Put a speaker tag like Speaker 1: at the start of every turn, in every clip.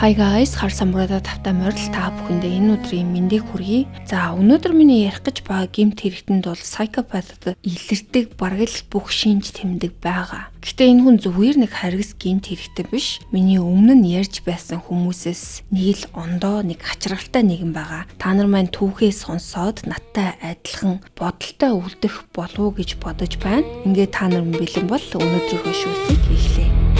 Speaker 1: Hi guys, хар самурада тавтай морил та бүхэндээ энэ өдрийн мэндийг хүргэе. За, өнөөдөр миний ярих гэж байгаа гэмт хэрэгтэнд бол psychopath илэрдэг бараг л бүх шинж тэмдэг байгаа. Гэхдээ энэ хүн зүгээр нэг харгас гэмт хэрэгтэй биш. Миний өмнө нь ярьж байсан хүмүүсээс нэг л ондоо, нэг хачиргалтай нэгэн байгаа. Та нар маань түүхээ сонсоод надтай адилхан бодолтой үлдэх болов уу гэж бодож байна. Ингээд та нар бэлэн бол өнөөдрийнхөө шүүсийг эхлэе.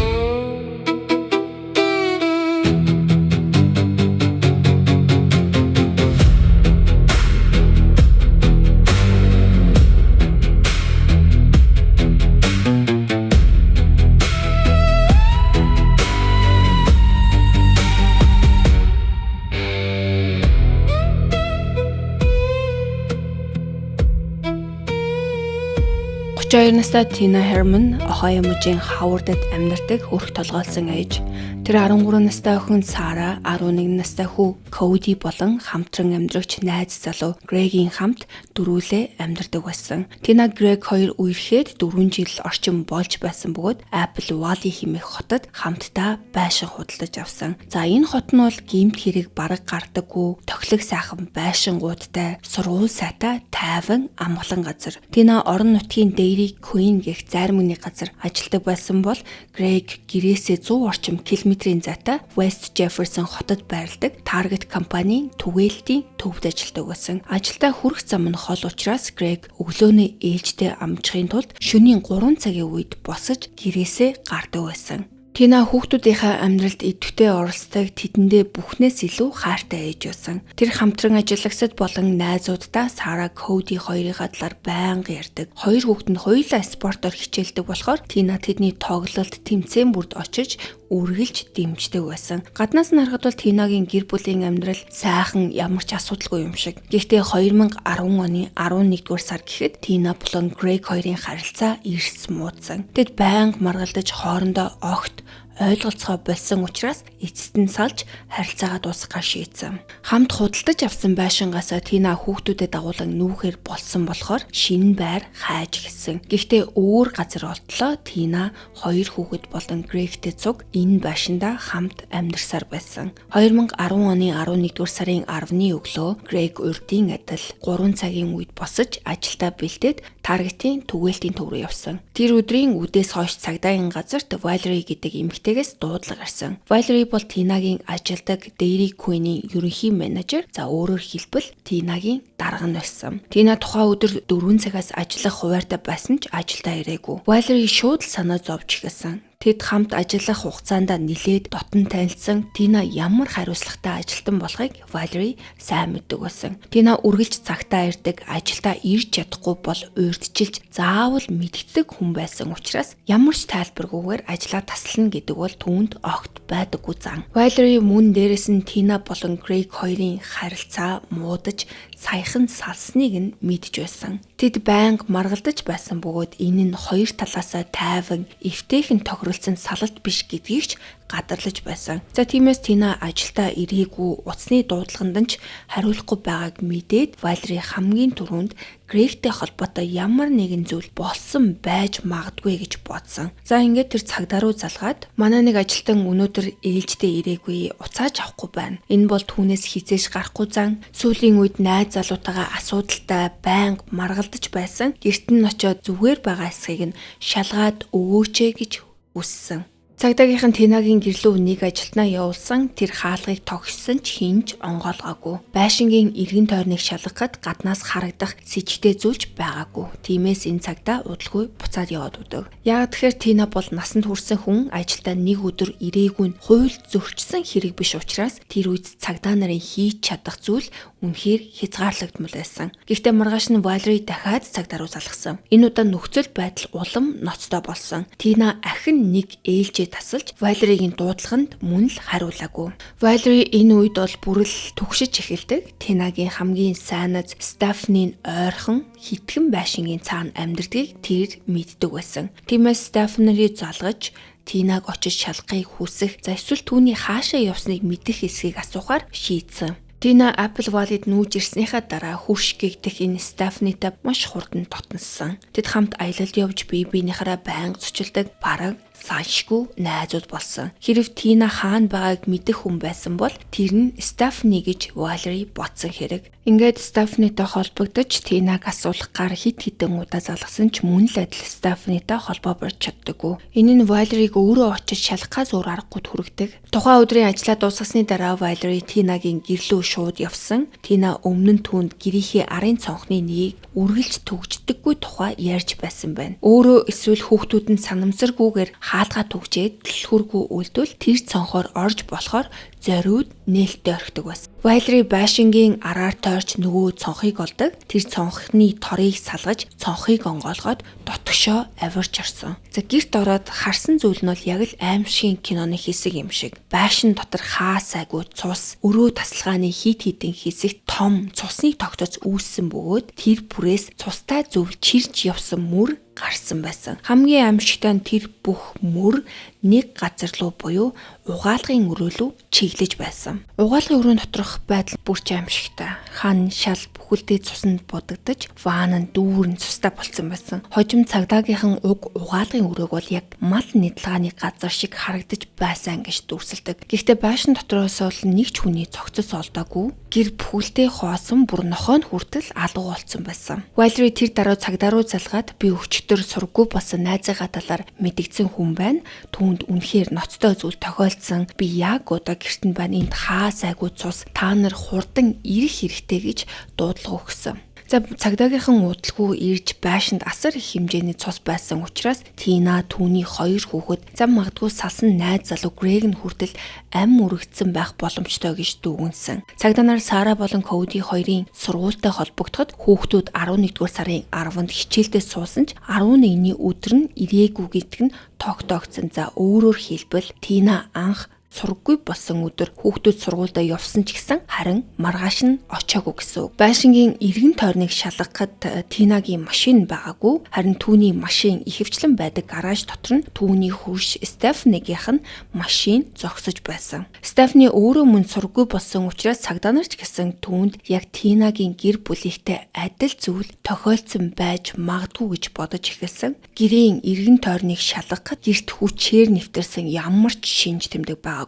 Speaker 1: 32 настай Тина Херман Ohio мужийн Хавардад амьдардаг өрх толгойлсон ээж. Тэр 13 настай охин Сара, 11 настай хүү Коди болон хамтран амьдрагч найз залуу Грегийн хамт дөрвөлээ амьдардаг байсан. Тина Грег хоёр үерхэд 4 жил орчим болж байсан бөгөөд Apple Valley хэмээх хотод хамтдаа байшин худалдаж авсан. За, энэ хот нь бол гэмт хэрэг бараг гардаггүй, тохилог сайхан байшингуудтай, сургууль сайтай, тайван амгалан газар. Тина орон нутгийн Dairy Queen гэх зайрмагны газар ажилладаг байсан бол Грег гэрээсээ 100 орчим километрийн зайтай West Jefferson хотод байрладаг Target компанийн түгээлтийн төвд ажилладаг байсан. Ажилдаа хүрэх зам нь хол учраас Грег өглөөний ээлжтэй амжихын тулд шөнийн 3 цагийн үед босож гэрээсээ гардаг байсан. Тина хүүхдүүдийнхээ амьдралд идэвхтэй оролцдог, тэдэндээ бүхнээс илүү хайртай ээж байсан. Тэр хамтран ажиллагсад болон найзууддаа Сара, Коди хоёрынхаа талаар байнга ярьдаг. Хоёр хүүхэд нь хоёулаа спортоор хичээлдэг болохоор Тина тэдний тоглолт, тэмцээн бүрд очиж үргэлж дэмждэг байсан. Гаднаас нь харахад бол Тинагийн гэр бүлийн амьдрал сайхан, ямар ч асуудалгүй юм шиг. Гэхдээ 2010 оны 11-р сар гэхэд Тина болон Грег хоёрын харилцаа эрс муудсан. Тэд байнга маргалдаж, хоорондоо огт ойлголцохоо болсон учраас эцэст нь салж харилцаагаа дуусгахаар шийдсэн. Хамт худалдаж авсан байшингаасаа Тина хүүхдүүдэд дагуулan нүүхээр болсон болохоор шинэ байр хайж эхэлсэн. Гэхдээ өөр газар олтлоо Тина хоёр хүүхэд болон Грегтэй цуг энэ байшиндаа хамт амьдарсаар байсан. 2010 оны 11-р сарын 10-ны өглөө Грег урдын адил 3 цагийн үед босож ажилдаа бэлдээд Таргетын түгээлтийн төв рүү явсан. Тэр өдрийн үдээс хойш цагдаагийн газарт Валери гэдэг эмэгтэйгээс дуудлага гарсан. Валери бол Тинагийн ажилдаг Dairy Queen-ийн ерөнхий менежер, за өөрөөр хэлбэл Тинагийн дарга нь байсан. Тина тухайн өдөр 4 цагаас ажиллах хуваарьтай байсан ч ажилдаа ирээгүй. Валери шууд л санаа зовж эхэлсэн. Тэд хамт ажиллах хугацаанд нилээд дотн танилцсан, Тина ямар хариуцлагатай ажилтан болохыг Валери сайн мэддэг байсан. Тина үргэлж цагтаа ирдэг, ажилдаа ирж чадахгүй бол урьдчилж заавал мэддэг хүн байсан учраас ямар ч тайлбаргүйгээр ажлаа таслана гэдэг бол түүнд огт байдаггүй зан. Валери мөн дээрээс нь Тина болон Грег хоёрын харилцаа муудаж саяхан салсныг нь мэдж байсан. Тэд байнга маргалдаж байсан бөгөөд энэ нь хоёр талаасаа тайван, эвтэйхэн тохиролцсон салалт биш гэдгийг ч гадарлаж байсан. За, тиймээс Тина ажилдаа ирээгүй, утасны дуудлаганд нь ч хариулахгүй байгааг мэдээд Валери хамгийн түрүүнд Грегтэй холбоотой ямар нэгэн зүйл болсон байж магадгүй гэж бодсон. За, ингээд тэр цагдаа руу залгаад манай нэг ажилтан өнөөдөр ээлжтэй ирээгүй, уцааж авахгүй байна. Энэ бол түүнээс хизээш гарахгүй зан. Сүүлийн үед найз залуутайгаа асуудалтай, байнга маргалдаж байсан. Гэрт нь очиод зүгээр байгаа эсхийг нь шалгаад өгөөч гэж хүссэн. Цагдаагийнхан Тинагийн гэрлүү нэг ажилтнаа явуулсан, тэр хаалгыг тогшсон ч хэн ч онгойлгоогүй. Байшингийн эргэн тойрныг шалгахад гаднаас харагдах сэжигтэй зүйл ч байгаагүй. Тиймээс энэ цагдаа удалгүй буцаад яваад өгдөг. Яг тэгэхээр Тина бол насанд хүрсэн хүн, ажилдаа нэг өдөр ирээгүй нь хууль зөрчсөн хэрэг биш учраас тэр үед цагдаа нарын хийж чадах зүйл үнэхээр хязгаарлагдмал байсан. Гэхдээ маргааш нь Валери дахиад цагдаа руу залгасан. Энэ удаа нөхцөл байдал улам ноцтой болсон. Тина ахин нэг ээлжээ тасалж Валеригийн дуудлаганд мөн л хариулаагүй. Валери энэ үед бол бүрэл түгшиж эхэлдэг. Тинагийн хамгийн сайн найз Стефанийн ойрхон хитгэн байшингийн цаана амьдардгийг тэр мэддэг байсан. Тиймээс Стефанерийг залгаж Тинаг очиж шалгахыг хүсэх, за эсвэл түүний хаашаа явсныг мэдэх эсхийг асуухаар шийдсэн. Тина Apple Valley-д нүүж ирснийхаа дараа хөрш гэгдэх энэ Стефанитай маш хурдан дотноссон. Тэд хамт аялалд явж бие биенийхээ байнга зочилдог, бараг Салшгүй найзууд болсон. Хэрв Тина хаана байгааг мэдэх хүн байсан бол тэр нь Стефани гэж Валери бодсон хэрэг. Ингээд Стефанитай холбогдож Тинаг асуулах гар хэд хэдэн удаа залгасан ч мөн л адил Стефанитай холбоо барьж чаддаггүй. Энэ нь Валерийг өөрөө очиж шалгахаас өөр аргагүй хүргэдэг. Тухайн өдрийн ажлаа дуусгасны дараа Валери Тинагийн гэр лүү шууд явсан. Тина өмнө нь түүнд гэрийнхээ арын цонхны нэгийг үргэлж түгждэггүй тухай ярьж байсан байна. Өөрөө эсвэл хүүхдүүд нь санамсаргүйгээр хаалгаа түгжээд түлхүүргүй үлдвэл тэр цонхоор орж болохоор зориуд нээлттэй орхидог байсан. Валери байшингийн араар тойрч нөгөө цонхыг олдог. Тэр цонхны торыг салгаж цонхыг онгоолгоод дотгошоо авирч орсон. За, гэрт ороод харсан зүйл нь бол яг л аймшгийн киноны хэсэг юм шиг. Байшин дотор хаа сайгүй цус, өрөө тасалгааны хит хитэн хэсэгт том цусны тогтоц үүссэн бөгөөд тэр бүрээс цустай зөв чирж явсан мөр гарсан байсан. Хамгийн аимшигтай нь тэр бүх мөр нэг газар руу буюу угаалгын өрөө лүү чиглэж байсан. Угаалгын өрөөний доторх байдал бүр ч аимшигтай. Хан шал бүхэлдээ цуснд будагдаж, ванн нь дүүрэн цустай болцсон байсан. Хожим цагдаагийнхан уг угаалгын өрөөг бол яг мал нядалгааны газар шиг харагдаж байсан гэж дүрсэлдэг. Гэхдээ байшин дотроос бол нэг ч хүний цогцос олдоогүй. Гэр бүхэлдээ хоосон, бүр нохой нь хүртэл алга болцсон байсан. Валери тэр дараа цагдаа руу залгаад би өчигдөр сураггүй болсон найзынхаа талаар мэдэгдсэн хүн байна. Түүнд үнэхээр ноцтой зүйл тохиолдсон. Би яг одоо гэрт нь байна. Энд хаа сайгүй цус, та нар хурдан ирэх хэрэгтэй гэж дуудлага өгсөн. За, цагдаагийнхан удалгүй ирж байшинд асар их хэмжээний цус байсан учраас Тина, түүний хоёр хүүхэд, за магадгүй салсан найз залуу Грег нь хүртэл амь өргөдсөн байх боломжтой гэж дүгнэсэн. Цагдаа нар Сара болон Коди хоёрын сургуультай холбогдоход хүүхдүүд 11-р сарын 10-нд хичээлдээ суусан ч 11-ний өдөр нь ирээгүй гэдэг нь тогтоогдсон. За, өөрөөр хэлбэл Тина анх сураггүй болсон өдөр хүүхдүүд сургуульдаа явсан ч гэсэн харин маргааш нь очоогүй гэсэн үг. Байшингийн эргэн тойрныг шалгахад Тинагийн машин байгаагүй. Харин түүний машин ихэвчлэн байдаг гараж дотор нь түүний хөрш Стефанигийнх нь машин зогсож байсан. Стефани өөрөө мөн сураггүй болсон учраас цагдаа нар ч гэсэн түүнд яг Тинагийн гэр бүлийнхтэй адил зүйл тохиолдсон байж магадгүй гэж бодож эхэлсэн. Гэрийн эргэн тойрныг шалгахад гэрт хүчээр нэвтэрсэн ямар ч шинж тэмдэг байгаагүй.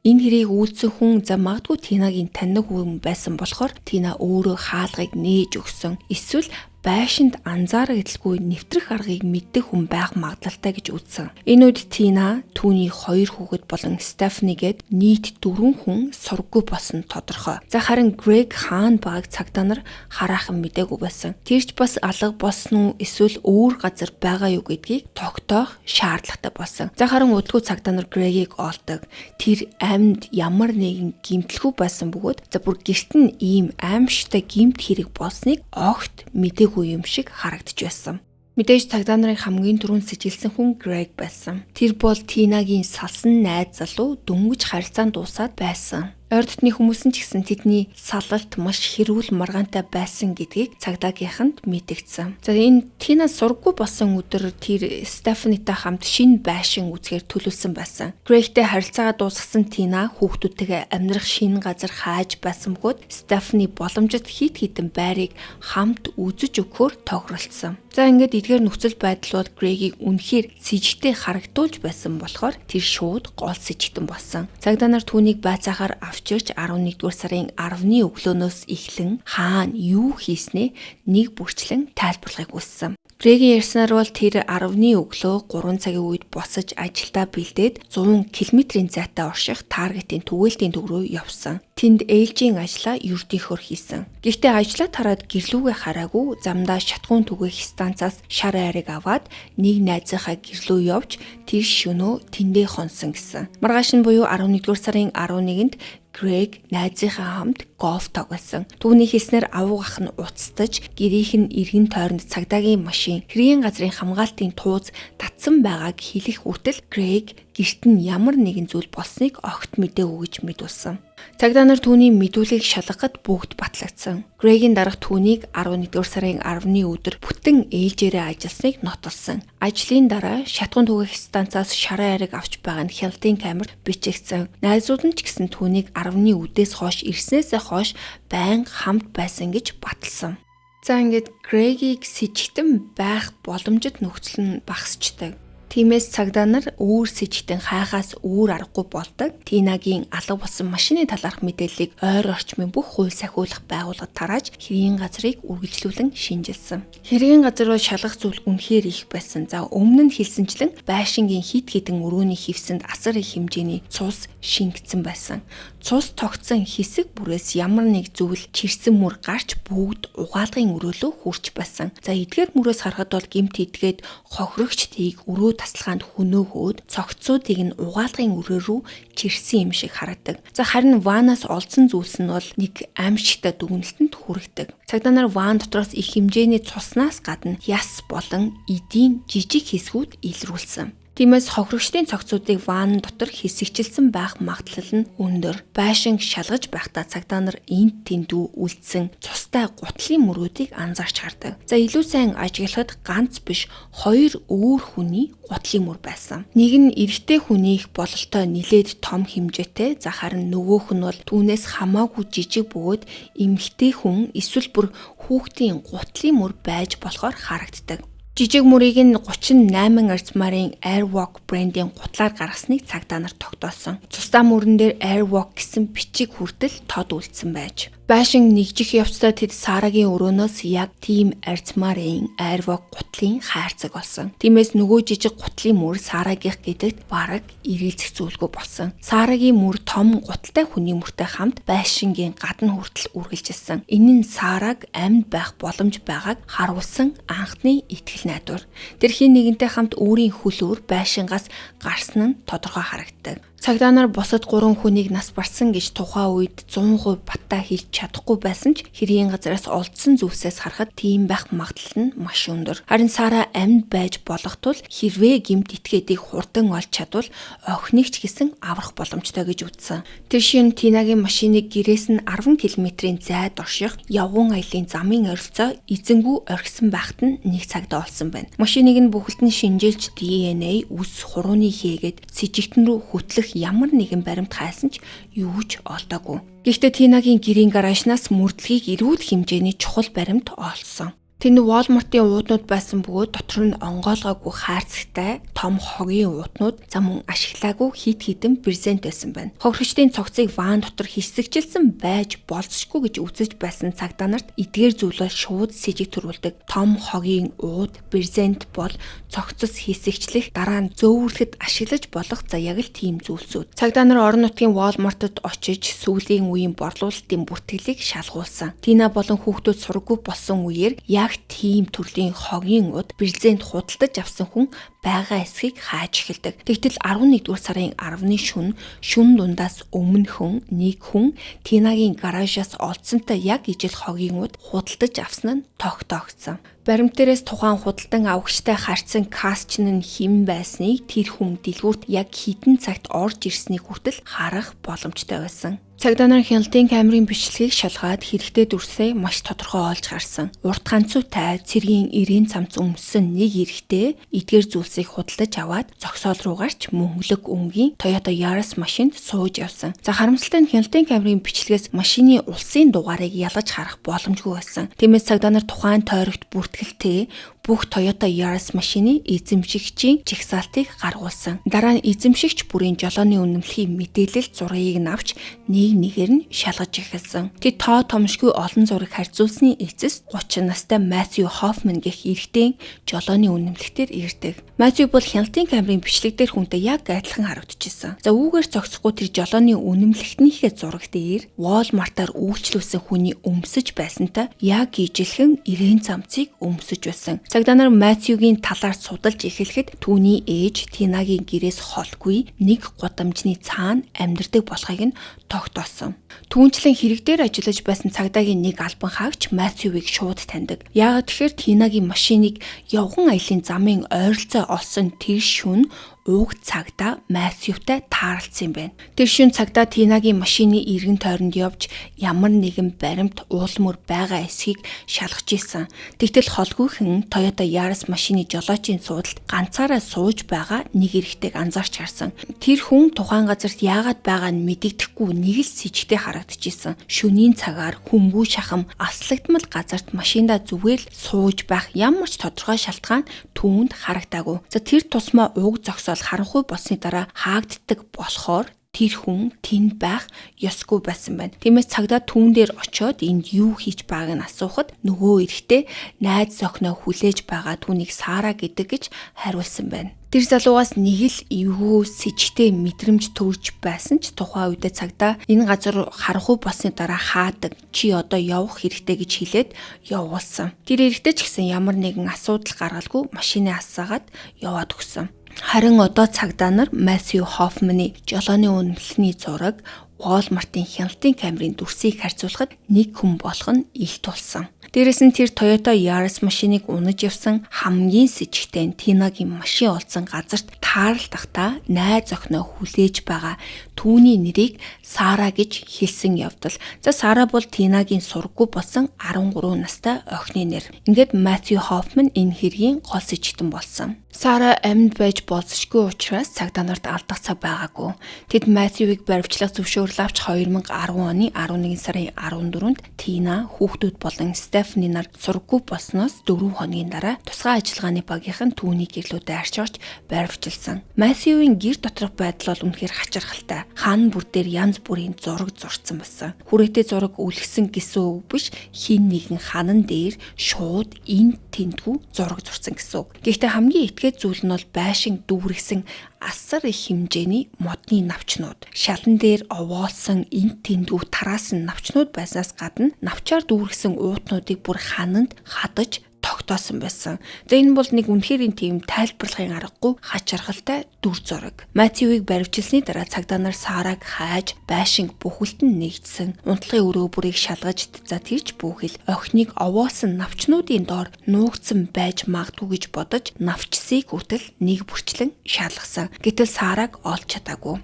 Speaker 1: Энэ хэрийг үйлдсэн хүн за магадгүй Тинагийн таниг хүн байсан болохоор Тина өөрөө хаалгыг нээж өгсөн. Эсвэл байшинд анзаарагдaltaгүй нэвтрэх аргыг мэддэг хүн байх магадлалтай гэж үзсэн. Энэ үед Тина, түүний хоёр хүүхэд болон Стефани гээд нийт дөрвөн хүн сураггүй болсон тодорхой. За, харин Грег хаана байгааг цагдаа нар хараахан мдээгүй байсан. Тэр ч бас алга болсон уу эсвэл өөр газар байгаа юу гэдгийг тогтоох шаардлагатай болсон. За, харин удалгүй цагдаа нар Грегийг олдог. Тэр амьд ямар нэгэн гэмтэлгүй байсан бөгөөд за бүр гэрт нь ийм аимшигтай гэмт хэрэг болсныг огт мдээгүй юм шиг харагдаж байсан. Мэдээж цагдаа нарын хамгийн түрүүнд сэжиглэсэн хүн Грег байсан. Тэр бол Тинагийн салсан найз залуу, дөнгөж харилцаанд дуусаад байсан. Ойр дотны хүмүүс нь ч гэсэн тэдний салалт маш хэрүүл маргаантай байсан гэдгийг цагдаагийнханд мэдэгдсэн. За, энэ Тина сураггүй болсон өдөр тэр Стефанитай хамт шинэ байшин үзэхээр төлөвлөсөн байсан. Грегтэй харилцаагаа дуусгасан Тина хүүхдүүдтэйгээ амьдрах шинэ газар хайж байсан бөгөөд Стефани боломжит хит хитэн байрыг хамт үзэж өгөхөөр тохиролцсон. За, ингээд эдгээр нөхцөл байдал бол Грегийг үнэхээр сэжигтэй харагдуулж байсан болохоор тэр шууд гол сэжигтэн болсон. Цагдаа нар түүнийг байцаахаар авчирч 11-р сарын 10-ны өглөөнөөс эхлэн хаана юу хийснээ нэг бүрчлэн тайлбарлахыг хүссэн. Грегийн ярьснаар бол тэр 10-ны өглөө 3 цагийн үед босож ажилдаа бэлдээд 100 км-ийн зайтай орших Target-ийн түгээлтийн төв рүү явсан. Тэнд ээлжийн ажлаа ердийнхөөр хийсэн. Гэхдээ ажлаа тараад гэр лүүгээ хараагүй, замдаа шатахуун түгээх станцаас шар айраг аваад нэг найзынхаа гэр лүү явж тэр шөнөө тэндээ хонсон гэсэн. Маргааш нь буюу 11-р сарын 11-нд Грег найзынхаа хамт голф тоглосон. Түүний хэлснээр авуу ах нь уцтаж гэрийнх нь эргэн тойронд цагдаагийн машин, хэргийн газрын хамгаалтын тууз татсан байгааг хэлэх хүртэл Грег гэрт нь ямар нэгэн зүйл болсныг огт мдээгүй гэж мэдүүлсэн. Цагдаа нар түүний мэдүүлгийг шалгахад бүгд батлагдсан. Грегийн дарга түүнийг 11-р сарын 10-ны өдөр бүтэн ээлжээрээ ажилласныг нотолсон. Ажлын дараа шатахуун түгээх станцаас шаран айраг авч байгаа нь хяналтын камерт бичигдсэн. Найзууд нь ч гэсэн түүнийг 10-ны үдээс хойш ирснээсээ хойш байнга хамт байсан гэж баталсан. За, ингээд Грегийг сэжигтэн байх боломжит нөхцөл нь багасчдаг. Тиймээс цагдаа нар өөр сэжигтэн хайхаас өөр аргагүй болдог. Тинагийн алга болсон машины талаарх мэдээллийг ойр орчмын бүх хууль сахиулах байгууллагад тарааж хэргийн газрыг үргэлжлүүлэн шинжилсэн. Хэргийн газар руу шалгах зүйл үнэхээр их байсан. За, өмнө нь хэлсэнчлэн байшингийн хэд хэдэн өрөөний хэвсэнд асар их хэмжээний цус шингэсэн байсан. Цус тогтсон хэсэг бүрээс ямар нэг зүйл чирсэн мөр гарч бүгд угаалгын өрөөлөө хүрч байсан. За, эдгээр мөрөөс харахад бол гэмт эдгээд хохирогчдыг өрөө тасалгаанд хөнөөгөөд цогцсуудыг нь угаалгын өрөө рүү чирсэн юм шиг харагдаг. За, харин ванаас олдсон зүйлс нь бол нэг аимшигтай дүгнэлтэнд хүргэдэг. Цагдаа нар ван дотроос их хэмжээний цуснаас гадна яс болон эдийн жижиг хэсгүүд илрүүлсэн. Тиймээс хохирогчдын цогцуудыг ван дотор хэсэгчилсэн байх магадлал нь өндөр. Байшин шалгаж байхдаа цагдаа нар энд тэндүү үлдсэн цустай гутлын мөрүүдийг анзаарч хардаг. За, илүү сайн ажиглахад ганц биш, хоёр өөр хүний гутлын мөр байсан. Нэг нь эрэгтэй хүнийх бололтой нилээд том хэмжээтэй, за харин нөгөөх нь бол түүнээс хамаагүй жижиг бөгөөд эмэгтэй хүн эсвэл бүр хүүхдийн гутлын мөр байж болохоор харагддаг. Жижиг мөрийг нь 38 арзмарын Airwalk брендийн гутлаар гаргасныг цагдаа нар тогтоосон. Цустай мөрөн дээр Airwalk гэсэн бичиг хүртэл тод үлдсэн байж. Байшин нэгжих явцдаа тэд Сарагийн өрөөнөөс яг тийм арзмарын Airwalk гутлын хайрцаг олсон. Тиймээс нөгөө жижиг гутлын мөр Сарагийнх гэдэгт бараг эргэлзэх зүйлгүй болсон. Сарагийн мөр том гуталтай хүний мөртэй хамт байшингийн гадна хүртэл үргэлжилсэн. Энэ нь Сараг амьд байх боломж байгааг харуулсан анхны итгэл найдвар. Тэр хэн нэгэнтэй хамт өөрийн хөлөөр байшингаас гарсан нь тодорхой харагддаг. Цагдаа нар бусад 3 хүнийг нас барсан гэж тухайн үед 100% баттай хэлж чадахгүй байсан ч хэргийн газараас олдсон зүйлсээс харахад тийм байх магадлал нь маш өндөр. Харин Сара амьд байж болох тул хэрвээ гэмт этгээдийг хурдан олж чадвал охиныг ч гэсэн аврах боломжтой гэж үзсэн. Тэр шин Тинагийн машиныг гэрээс нь 10 км-ийн зайд орших явган аялын замын ойролцоо эзэнгүү орхисон байхад нь нэг цагдаа олсон байна. Машиныг нь бүхэлд нь шинжилж DNA үс хурууны хийгээд сэжигтэн рүү хөтлөх ямар нэгэн баримт хайсан ч юу ч олдоогүй. Гэхдээ Тинагийн гэрийн гаражнаас мөрдлөгийг эрүүл хэмжээний чухал баримт олсон. Тэнд Walmart-ын ууднууд байсан бөгөөд дотор нь онгойлгоогүй хайрцагтай том хогийн ууднууд, за мөн ашиглаагүй хэд хэдэн брезент байсан байна. Хохирогчдын цогцыг ван дотор хэсэгчилсэн байж болзошгүй гэж үзэж байсан цагдаа нарт эдгээр зүйлээ шууд сэжиг төрүүлдэг. Том хогийн ууд, брезент бол цогцос хэсэгчлэх, дараа нь зөөвөрлөхөд ашиглаж болох, за яг л тийм зүйлсүүд. Цагдаа нар орон нутгийн Walmart-д очиж сүүлийн үеийн борлуулалтын бүртгэлийг шалгуулсан. Тина болон хүүхдүүд сураггүй болсон үеэр яг тийм төрлийн хогийн уд, брезент худалдаж авсан хүн байгаа эсхийг хайж эхэлдэг. Тэгтэл 11-р сарын 10-ны шөнө, шөнө дундаас өмнөхөн нэг хүн Тинагийн гаражаас олдсонтой яг ижил хогийн уд худалдаж авсан нь тогтоогдсон. Баримт дээрээс тухайн худалдан авагчтай харьцсан касчин нь хэн байсныг, тэр хүн дэлгүүрт яг хэдэн цагт орж ирснийг хүртэл харах боломжтой байсан. Цагдаа нар хяналтын камерын бичлэгийг шалгаад хэрэгтэй дүрсээ маш тодорхой олж гарсан. Урт ганцуутай, цэргийн эриэн цамц өмссөн нэг эрэгтэй эдгээр зүйлсийг худалдаж аваад зогсоол руу гарч мөнгөлөг өнгийн Toyota Yaris машинд сууж явсан. За, харамсалтай нь хяналтын камерын бичлэгээс машины улсын дугаарыг ялгаж харах боломжгүй байсан. Тиймээс цагдаа нар тухайн тойрогт бүртгэлтэй бүх Toyota Yaris машины эзэмшигчийн жагсаалтыг гаргуулсан. Дараа нь эзэмшигч бүрийн жолооны үнэмлэхийн мэдээлэл зургийг нь авч нэг нэгээр нь шалгаж эхэлсэн. Тэд тоо томшгүй олон зураг харьцуулсны эцэс 30 настай Matthew Hoffman гэх эрэгтэй жолооны үнэмлэхтэр ирдэг. Matthew бол хяналтын камерын бичлэг дээр хүнтэй яг адилхан харагдчихсан. За, үүгээр зогсохгүй тэр жолооны үнэмлэхтнийхээ зураг дээр Walmart-аар үйлчлүүлсэн хүний өмсөж байсантай яг ижилхэн эриэн цамцыг өмсөж байсан. Цагдаа нар Матьюгийн талаар судалж эхлэхэд түүний ээж Тинагийн гэрээс холгүй нэг гудамжны цаана амьдардаг болохыг нь тогтоосон. Түүнчлэн хэрэг дээр ажиллаж байсан цагдаагийн нэг албан хаагч Матьювыг шууд таньдаг. Яагаад тэгэхээр Тинагийн машиныг явган аялын замын ойролцоо олсон тэр шөнө уг цагдаа Матьютай тааралцсан юм байна. Тэр шөнө цагдаа Тинагийн машины эргэн тойронд явж ямар нэгэн баримт уулмөр байгаа эсхийг шалгаж исэн. Тэгтэл холгүйхэн Toyota Yaris машины жолоочийн суудалд ганцаараа сууж байгаа нэг эрэгтэйг анзаарч харсан. Тэр хүн тухайн газарт яагаад байгаа нь мэдэгдэхгүй нэг л сэжигтэй харагдчихсэн. Шөнийн цагаар хүнгүй шахам аслагдмал газарт машиндаа зүгээр л сууж байх ямар ч тодорхой шалтгаан түүнд харагдаагүй. За тэр тусмаа уг зогсоол харанхуй болсны дараа хаагддаг болохоор тэр хүн тэнд байх ёсгүй байсан байна. Тиймээс цагдаа түүн дээр очиод энд юу хийж байгааг нь асуухад нөгөө эрэгтэй найз охиноо хүлээж байгаа түүнийг Сара гэдэг гэж хариулсан байна. Тэр залуугаас нэг л эвгүй сэжигтэй мэдрэмж төрж байсан ч тухайн үедээ цагдаа энэ газар харанхуй болсны дараа хаадаг, чи одоо явах хэрэгтэй гэж хэлээд явуулсан. Тэр эрэгтэй ч гэсэн ямар нэгэн асуудал гаргалгүй машины асаагаад яваад өгсөн. Харин одоо цагдаа нар Матью Хоффманы жолооны үнэмлэхний зураг Walmart-ын хяналтын камерын дүрсийг харьцуулахад нэг хүн болох нь илт болсон. Дээрээс нь тэр Toyota Yaris машиныг унаж явсан хамгийн сэжигтэй нь Тинагийн машин олдсон газарт тааралдахдаа найз охиноо хүлээж байгаа түүний нэрийг Сара гэж хэлсэн явдал. За Сара бол Тинагийн сурггүй болсон 13 настай охины нэр. Ингээд Матью Хоффман энэ хэргийн гол сэжигтэн болсон. Сара амьд байж болзошгүй учраас цагдаа нарт алдах цаг байгаагүй. Тэд Матьюийг баривчлах зөвшөөрөл авч 2010 оны 11 сарын 14-нд Тина, хүүхдүүд болон Стефани нар сурггүй болсноос 4 хоногийн дараа тусгай ажиллагааны багийнхан түүний гэрлүүдэд арч орж баривчилсан. Матьюийн гэр доторх байдал бол үнэхээр хачирхалтай. Хан бүр дээр янз бүрийн зураг зурцсан байсан. Хүрээтэй зураг үлгсэн гэсэн үг биш, хин нэгэн ханан дээр шууд энд тэндгүй зураг зурцсан гэсэн үг. Гэхдээ хамгийн этгээд зүйл нь бол байшин дүүргэсэн асар их хэмжээний модны навчнууд. Шалан дээр овоолсон энд тэндгүй тараасан навчнууд байснаас гадна навчаар дүүргэсэн уутнуудыг бүр хананд хадаж тогтоосон байсан. За энэ бол нэг үнэхээр тийм тайлбарлахын аргагүй хачирхалтай дүр зураг. Матьюийг баривчилсны дараа цагдаа нар Сараг хайж байшинг бүхэлд нь нэгдсэн. Унтлагын өрөө бүрийг шалгаж за тэрч бүхэл охиныг овоосон навчнуудын доор нуугдсан байж магадгүй гэж бодож навчсыг хүртэл нэг бүрчлэн шалгасан. Гэтэл Сараг олж чадаагүй.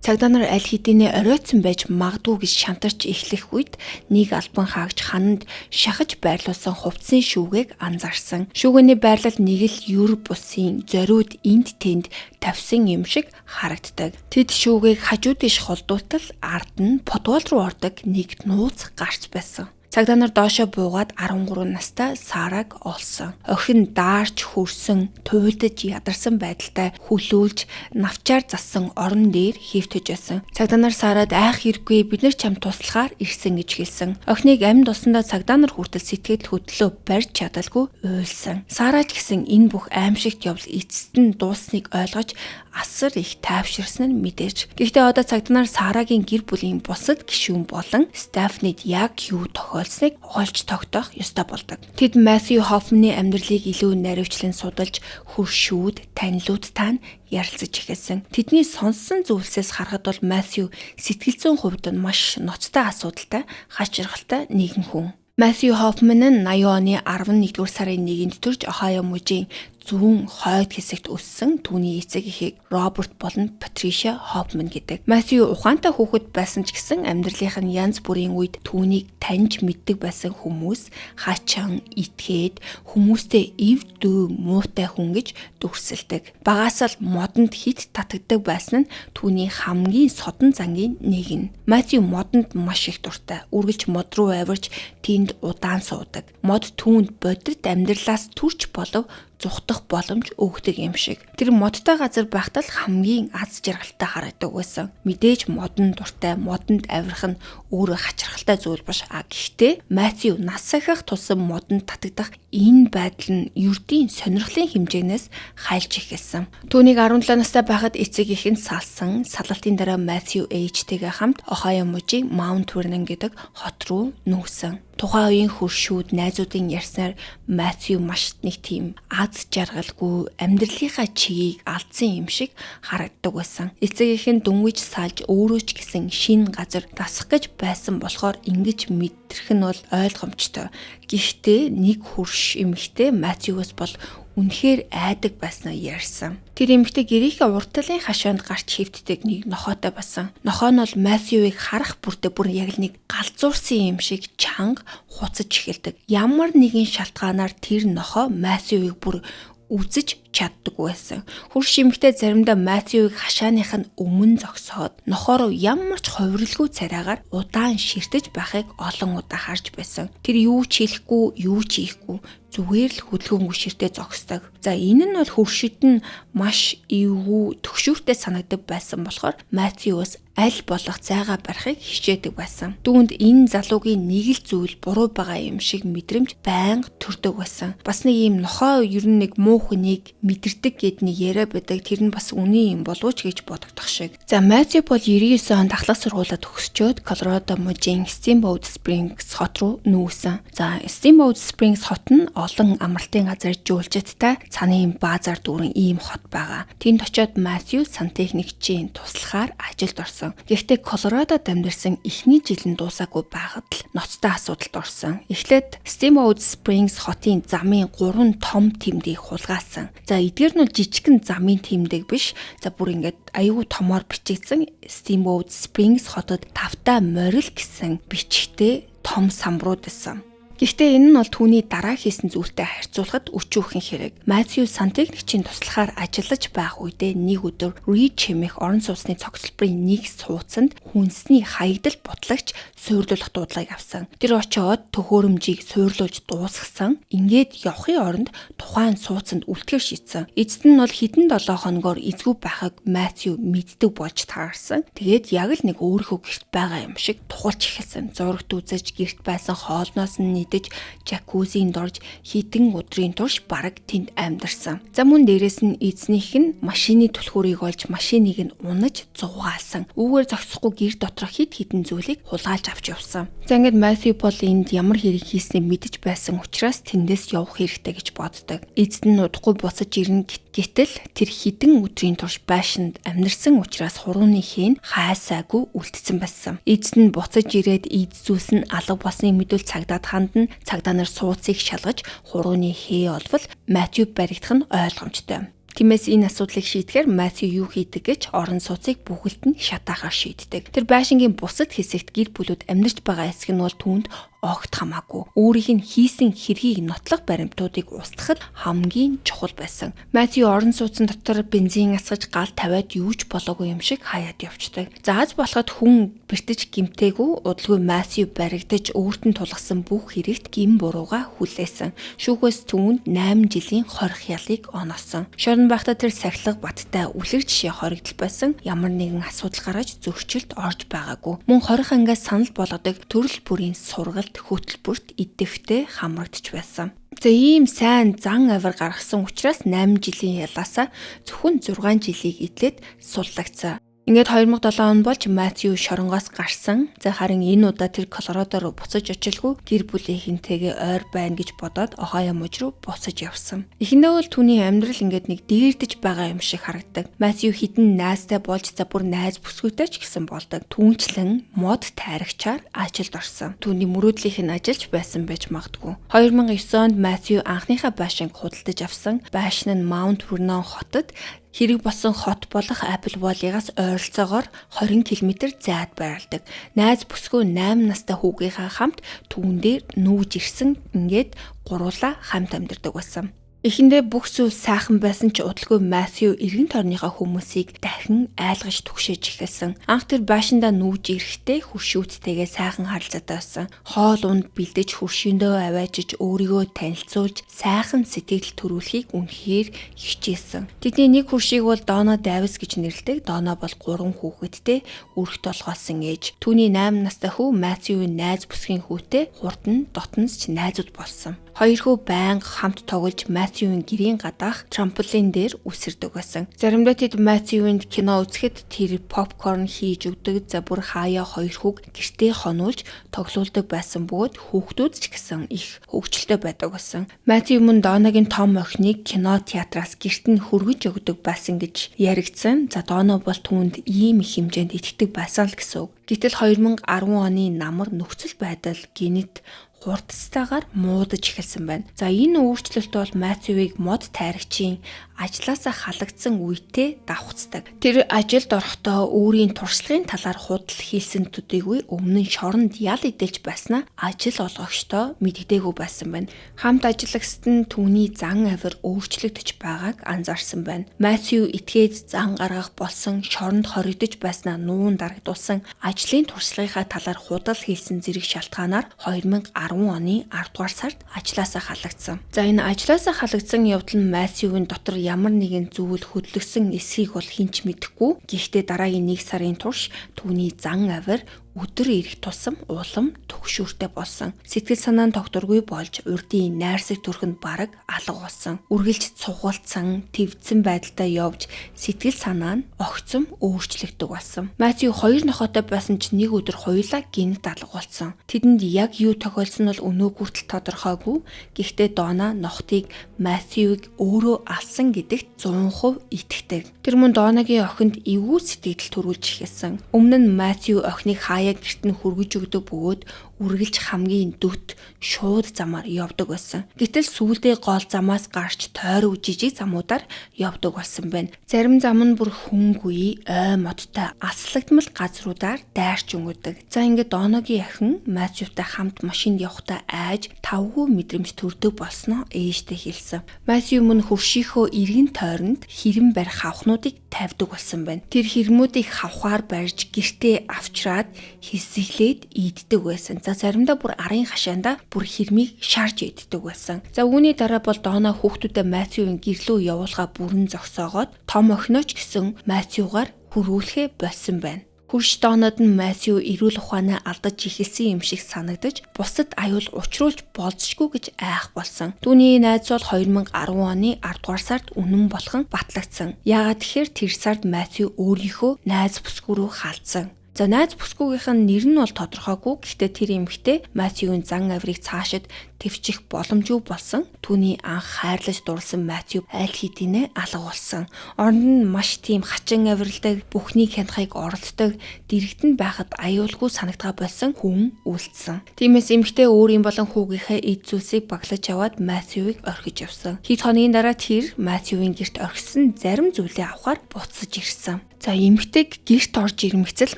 Speaker 1: Цагдаа нар аль хэдийнэ оройтсон байж магадгүй гэж шантарч эхлэх үед нэг албан хаагч хананд шахаж байрлуулсан хувцсын шүүгээг анзаарсан. Шүүгээний байрлал нэг л юр бусын зориуд энд тэнд тавьсан юм шиг харагддаг. Тэд шүүгээг хажуу тийш холдуултал ард нь подвол руу ордог нэг нууц гарч байсан. Цагдаа нар доошоо буугаад 13 настай Сараг олсон. Охин даарч хөрсөн, туйлдаж ядарсан байдалтай хүлүүлж навчаар зассан орон дээр хийвтэж байсан. Цагдаа нар Сарад айх хэрэггүй, бид нар чамд туслахаар ирсэн гэж хэлсэн. Охиныг амьд олсондоо цагдаа нар хүртэл сэтгэл хөдлөлөө барьж чадалгүй уйлсан. Сара ч гэсэн энэ бүх аимшигт явдал эцэст нь дуусныг ойлгож асар их тайвширсан нь мэдээж. Гэхдээ одоо цагдаа нар Сарагийн гэр бүлийн бусад гишүүн болон Стефанид яг юу тохиолсныг олж тогтоох ёстой болдог. Тэд Матью Хоффманы амьдралыг илүү наривчлан судалж хөршүүд, танилуудтай нь ярилцаж эхэлсэн. Тэдний сонссон зүйлсээс харахад бол Матью сэтгэл зүйн хувьд нь маш ноцтой асуудалтай, хачирхалтай нэгэн хүн. Матью Хоффман нь 80 оны 11-р сарын 1-нд төрж Ohio мужийн зүүн хойд хэсэгт өссөн. Түүний эцэг эхийг Роберт болон Патриша Хоффман гэдэг. Матью ухаантай хүүхэд байсан ч гэсэн амьдралынх нь янз бүрийн үед түүнийг таньж мэддэг байсан хүмүүс хачин, итгээд, хүмүүстэй эв дүү муутай хүн гэж дүрсэлдэг. Багаас л модонд хит татагдаг байсан нь түүний хамгийн содон зангийн нэг нь. Матью модонд маш их дуртай. Үргэлж мод руу авирч тэнд удаан суудаг. Мод түүнд бодит амьдралаас төрч болов зугтах боломж өгдөг юм шиг. Тэр модтой газар байхдаа л хамгийн аз жаргалтай харагдаг байсан. Мэдээж модон дуртай, модонд авирах нь өөрөө хачирхалтай зүйл биш. А гэхдээ Матью нас ахих тусам модонд татагдах энэ байдал нь ердийн сонирхлын хэмжээнээс хайлж эхэлсэн. Түүнийг 17 настай байхад эцэг их нь салсан. Салалтын дараа Матью ээжтэйгээ хамт Ohio мужийн Mount Vernon гэдэг хот руу нүүсэн. Тухайн үеийн хөршүүд найзуудын ярьснаар Матью маш нэг тийм аз жаргалгүй амьдралынхаа чигийг алдсан юм шиг харагддаг байсан. Эцэг их нь дөнгөж салж өөрөө ч гэсэн шинэ газар дасах гэж байсан болохоор ингэж мэдрэх нь бол ойлгомжтой. Гэхдээ нэг хөршүүд хөрш эмэгтэй Матьюгаас бол үнэхээр айдаг байснаа ярьсан. Тэр эмэгтэй гэрийнхээ урд талын хашаанд гарч хэвтдэг нэг нохойтой байсан. Нохой нь бол Матьюыг харах бүртээ бүр яг л нэг галзуурсан юм шиг чанга хуцаж эхэлдэг. Ямар нэгэн шалтгаанаар тэр нохой Матьюыг бүр үзэж чаддаг байсан. Хөрш эмэгтэй заримдаа Матьюыг хашааных нь өмнө зогсоод нохоо руу ямар ч хувиралгүй царайгаар удаан ширтэж байхыг олон удаа харж байсан. Тэр юу ч хэлэхгүй, юу ч хийхгүй зүгээр л хөдөлгөөнгүй ширтээ зогсдог. За энэ нь бол хөршид нь маш эвгүй төгшүүртэй санагдаг байсан болохоор Матьюас аль болох зайгаа барихыг хичээдэг байсан. Түүнд энэ залуугийн нэг л зүйл буруу байгаа юм шиг мэдрэмж байнга төрдөг байсан. Бас нэг юм нохоо ер нь нэг муу хүнийг мэдэрдэг гэд нэг яриа байдаг. Тэр нь бас үнэн юм болов ч гэж бодогдох шиг. За Матью бол 99 онд ахлах сургуулаа төгсчөөд Колорадо мужийн Steamboat Springs хот руу нүүсэн. За Steamboat Springs хот нь олон амралтын газар жуулчдтай цанын баазар дүүрэн ийм хот байгаа. Тэнд очиод Матью сантехникчийн туслахаар ажилд орсон. Гэхдээ Колорадод амьдарсан эхний жил нь дуусаагүй байхад л ноцтой асуудалд орсон. Эхлээд Steamboat Springs хотын замын 3 том тэмдгийг хулгайлсан. За эдгээр нь бол жижигхэн замын тэмдэг биш. За бүр ингээд аюу томоор бичигдсэн Steamboat Springs хотод тавтай морил гэсэн бичгтэй том самбарууд байсан. Гэхдээ энэ нь бол түүний дараа хийсэн зүйлтэй харьцуулахад өчүүхэн хэрэг. Матью сантехникчийн туслахаар ажиллаж байх үедээ нэг өдөр Рич хэмээх орон сууцны цогцлборын нэг сууцанд хүнсний хаягдал бутлагч суурлуулах дуудлагыг авсан. Тэр очиод төхөөрөмжийг суурлуулж дуусгасан. Ингээд явахын оронд тухайн сууцанд үлдэхээр шийдсэн. Эцэст нь бол хэдэн 7 хоногоор эзгүй байхыг Матью мэддэг болж таарсан. Тэгээд яг л нэг өөрийнхөө гэрт байгаа юм шиг тухалж эхэлсэн. Зурагт үзэж гэрт байсан хоолноос нь идэж жакузинд орж хэдэн өдрийн турш бараг тэнд амьдарсан. За мөн дээрэс нь эзнийх нь машины түлхүүрийг олж машиныг нь унаж зугаалсан. Үүгээр зогсохгүй гэр доторх хэд хэдэн зүйлийг хулгайлж авч явсан. За ингээд Матью бол энд ямар хэрэг хийснийг мэдэж байсан учраас тэндээс явах хэрэгтэй гэж боддог. Эцэд нь удахгүй буцаж ирнэ гэтэл тэр хэдэн өдрийн турш байшинд амьдарсан учраас хурууны хэн хайсаагүй үлдсэн байсан. Эцэд нь буцаж ирээд эд зүйлс нь алга болсныг мэдвэл цагдаад хандна. Цагдаа нар сууцыг шалгаж хурууны хээ олвол Матью баригдах нь ойлгомжтой. Тиймээс энэ асуудлыг шийдэхээр Матью юу хийдэг гэж орон сууцыг бүхэлд нь шатаахаар шийддэг. Тэр байшингийн бусад хэсэгт гэр бүлүүд амьдарч байгаа хэсэг нь бол түүнд огт хамаагүй. Өөрийнх нь хийсэн хэргийг нотлох баримтуудыг устгахад хамгийн чухал байсан. Матью орон сууцны дотор бензин асгаж гал тавиад юу ч болоогүй юм шиг хаяад явцдаг. Зааж болоход хүн бэртэж гимтээгүй удалгүй Матью баригдаж өөрт нь тулгасан бүх хэрэгт гим бурууга хүлээсэн. Шүүхээс түүнд 8 жилийн хорих ялыг оноосон. Шорон байхдаа тэр сахилга баттай үлгэр жишээ хоригдол байсан. Ямар нэгэн асуудал гаргаж зөрчилд орж байгаагүй. Мөн хорих ангиас санал болгодог төрөл бүрийн сургалт хөтөлбөрт идэвхтэй хамрагдаж байсан. За ийм сайн зан авир гаргасан учраас 8 жилийн ялаасаа зөвхөн 6 жилийг идлээд суллагдсан. Ингээд 2007 он болж Матью шоронгоос гарсан. За харин энэ удаа тэр Колорадо руу буцаж очилгүй гэр бүлийнхэнтэйгээ ойр байна гэж бодоод Ohio мужи руу буцаж явсан. Эхэндээ бол түүний амьдрал ингээд нэг дээрдэж байгаа юм шиг харагдаг. Матью хэдэн найзтай болж за бүр найз бүсгүйтэй ч гэсэн болдог. Түүнчлэн мод тайрагчаар ажилд орсон. Түүний мөрөөдлийнх нь ажиллаж байсан байж магадгүй. 2009 онд Матью анхныхаа байшинг худалдаж авсан. Байшин нь Mount Vernon хотод хэрэг болсон хот болох Apple Valley-гаас ойролцоогоор 20 км зайд байрладаг. Найз бүсгүй 8 настай хүүгийнхаа хамт түүн дээр нүүж ирсэн. Ингээд гуруулаа хамт амьдардаг байсан. Эхэндээ бүх зүйл сайхан байсан ч удалгүй Матью эргэн тойрныхоо хүмүүсийг дахин айлгаж түгшээж эхэлсэн. Анх тэр байшиндаа нүүж ирэхдээ хөршүүдтэйгээ сайхан харилцаатай байсан. Хоол унд бэлдэж хөршиндөө аваачиж өөрийгөө танилцуулж сайхан сэтгэл төрүүлэхийг үнэхээр хичээсэн. Тэдний нэг хөршийг бол Дона Давис гэж нэрлэдэг. Дона бол 3 хүүхэдтэй өрх толгойлсон ээж. Түүний 8 настай хүү Матьюийн найз бүсгийн хүүтэй хурдан дотнос ч найзууд болсон. Хоёр хүү байнга хамт тоглож Матьюийн гэрийн гадаах трамполин дээр үсэрдэг байсан. Заримдаа тэд Матьюинд кино үзэхэд тэр попкорн хийж өгдөг. За бүр хаяа хоёр хүүг гэртээ хонуулж тоглуулдаг байсан бөгөөд хүүхдүүд ч гэсэн их хөгжилтэй байдаг байсан. Матью мөн Доногийн том охиныг кино театраас гэрт нь хөргөж өгдөг байсан гэж яригдсан. За Доно бол түүнд ийм их хэмжээнд итгэдэг байсан л гэсэн үг. Гэтэл 2010 оны намар нөхцөл байдал гэнэт хурдцтайгаар муудаж эхэлсэн байна. За, энэ өөрчлөлт бол Матьюийг мод тайрагчийн ажлаасаа халагдсан үедээ давхцдаг. Тэр ажилд орохдоо өөрийн туршлагын талаар худал хийсэн төдийгүй өмнө нь шоронд ял эдэлж байснаа ажил олгогчдоо мэддэггүй байсан байна. Хамт ажиллагсад нь түүний зан авир өөрчлөгдөж байгааг анзаарсан байна. Матью этгээд зан гаргах болсон, шоронд хоригдож байснаа нуун дарагдуулсан, ажлын туршлагынхаа талаар худал хийсэн зэрэг шалтгаанаар 2010 оны 10 дугаар сард ажлаасаа халагдсан. За, энэ ажлаасаа халагдсан явдал нь Матьюгийн дотор ямар нэгэн зүйл хөдлөсөн эсхийг бол хэн ч мэдэхгүй. Гэхдээ дараагийн 1 сарын турш түүний зан авир өдөр ирэх тусам улам түгшүүртэй болсон. Сэтгэл санаа нь тогтворгүй болж, урдын найрсаг төрх нь бараг алга болсон. Үргэлж цугулцсан, твдсэн байдалтай явж, сэтгэл санаа нь огцом өөрчлөгдөг болсон. Матью хоёр нохойтой байсан ч нэг өдөр хоёулаа гэнэт алга болсон. Тэдэнд яг юу тохиолдсон нь бол өнөө хүртэл тодорхойгүй. Гэхдээ Дона нохотыг Матьюг өөрөө алсан гэдэгт 100% итгэдэг. Тэр мөн Донагийн охинд эвгүй сэтгэл төрүүлж эхэлсэн. Өмнө нь Матью охиныг хаяа гэрт нь хүргэж өгдөг бөгөөд үргэлж хамгийн дөт шууд замаар явдаг байсан. Гэтэл сүүлдээ гол замаас гарч тойрог жижиг замуудаар явдаг болсон байна. Зарим зам нь бүр хүнгүй, ой модтой аслагдмал газруудаар дайрч өнгөдөг. За, ингээд Доногийн охин Матьютай хамт машинд явахдаа айж тавгүй мэдрэмж төрдөг болсноо ээжтэй хэлсэн. Матью мөн хөршийнхөө эргэн тойронд хэрэм барих хавхнуудыг тавьдаг болсон байна. Тэр хэрмүүдийг хавхаар барьж гэртээ авчраад хэсэглээд иддэг байсан. За, заримдаа бүр арын хашаандаа бүр хэрмийг шарж иддэг байсан. За, үүний дараа бол Дона хүүхдүүдэд Матьюгийн гэрлөө явуулгаа бүрэн зогсоогоод том охиноо ч гэсэн Матьюгаар хөрвүүлэхээ болсон байна. Хөрш Донод нь Матью эрүүл ухаанаа алдаж эхэлсэн юм шиг санагдаж, бусад аюул учруулж болзошгүй гэж айх болсон. Түүний найз бол 2010 оны 10 дугаар сард үнэн болгон батлагдсан. Яагаад тэгэхээр тэр сард Матью өөрийнхөө найз бүсгүй рүү халдсан. За, найз бүсгүйгийнх нь нэр нь бол тодорхойгүй. Гэхдээ тэр эмэгтэй Матьюгийн зан авирыг цаашид тэвчих боломжгүй болсон. Түүний анх хайрлаж дурлсан Матью аль хэдийнэ алга болсон. Оронд нь маш тийм хачин авиралдаг, бүхнийг хянахыг оролддог, дэрэгдэн байхад аюулгүй санагдгаа болсон хүн үлдсэн. Тиймээс эмэгтэй өөрийн болон хүүгийнхээ эд зүйлсийг баглаж аваад Матьюийг орхиж явсан. Хэд хоногийн дараа тэр Матьюгийн гэрт орхисон зарим зүйлээ авахар буцаж ирсэн. За, эмэгтэйг гэрт орж ирмэгцэл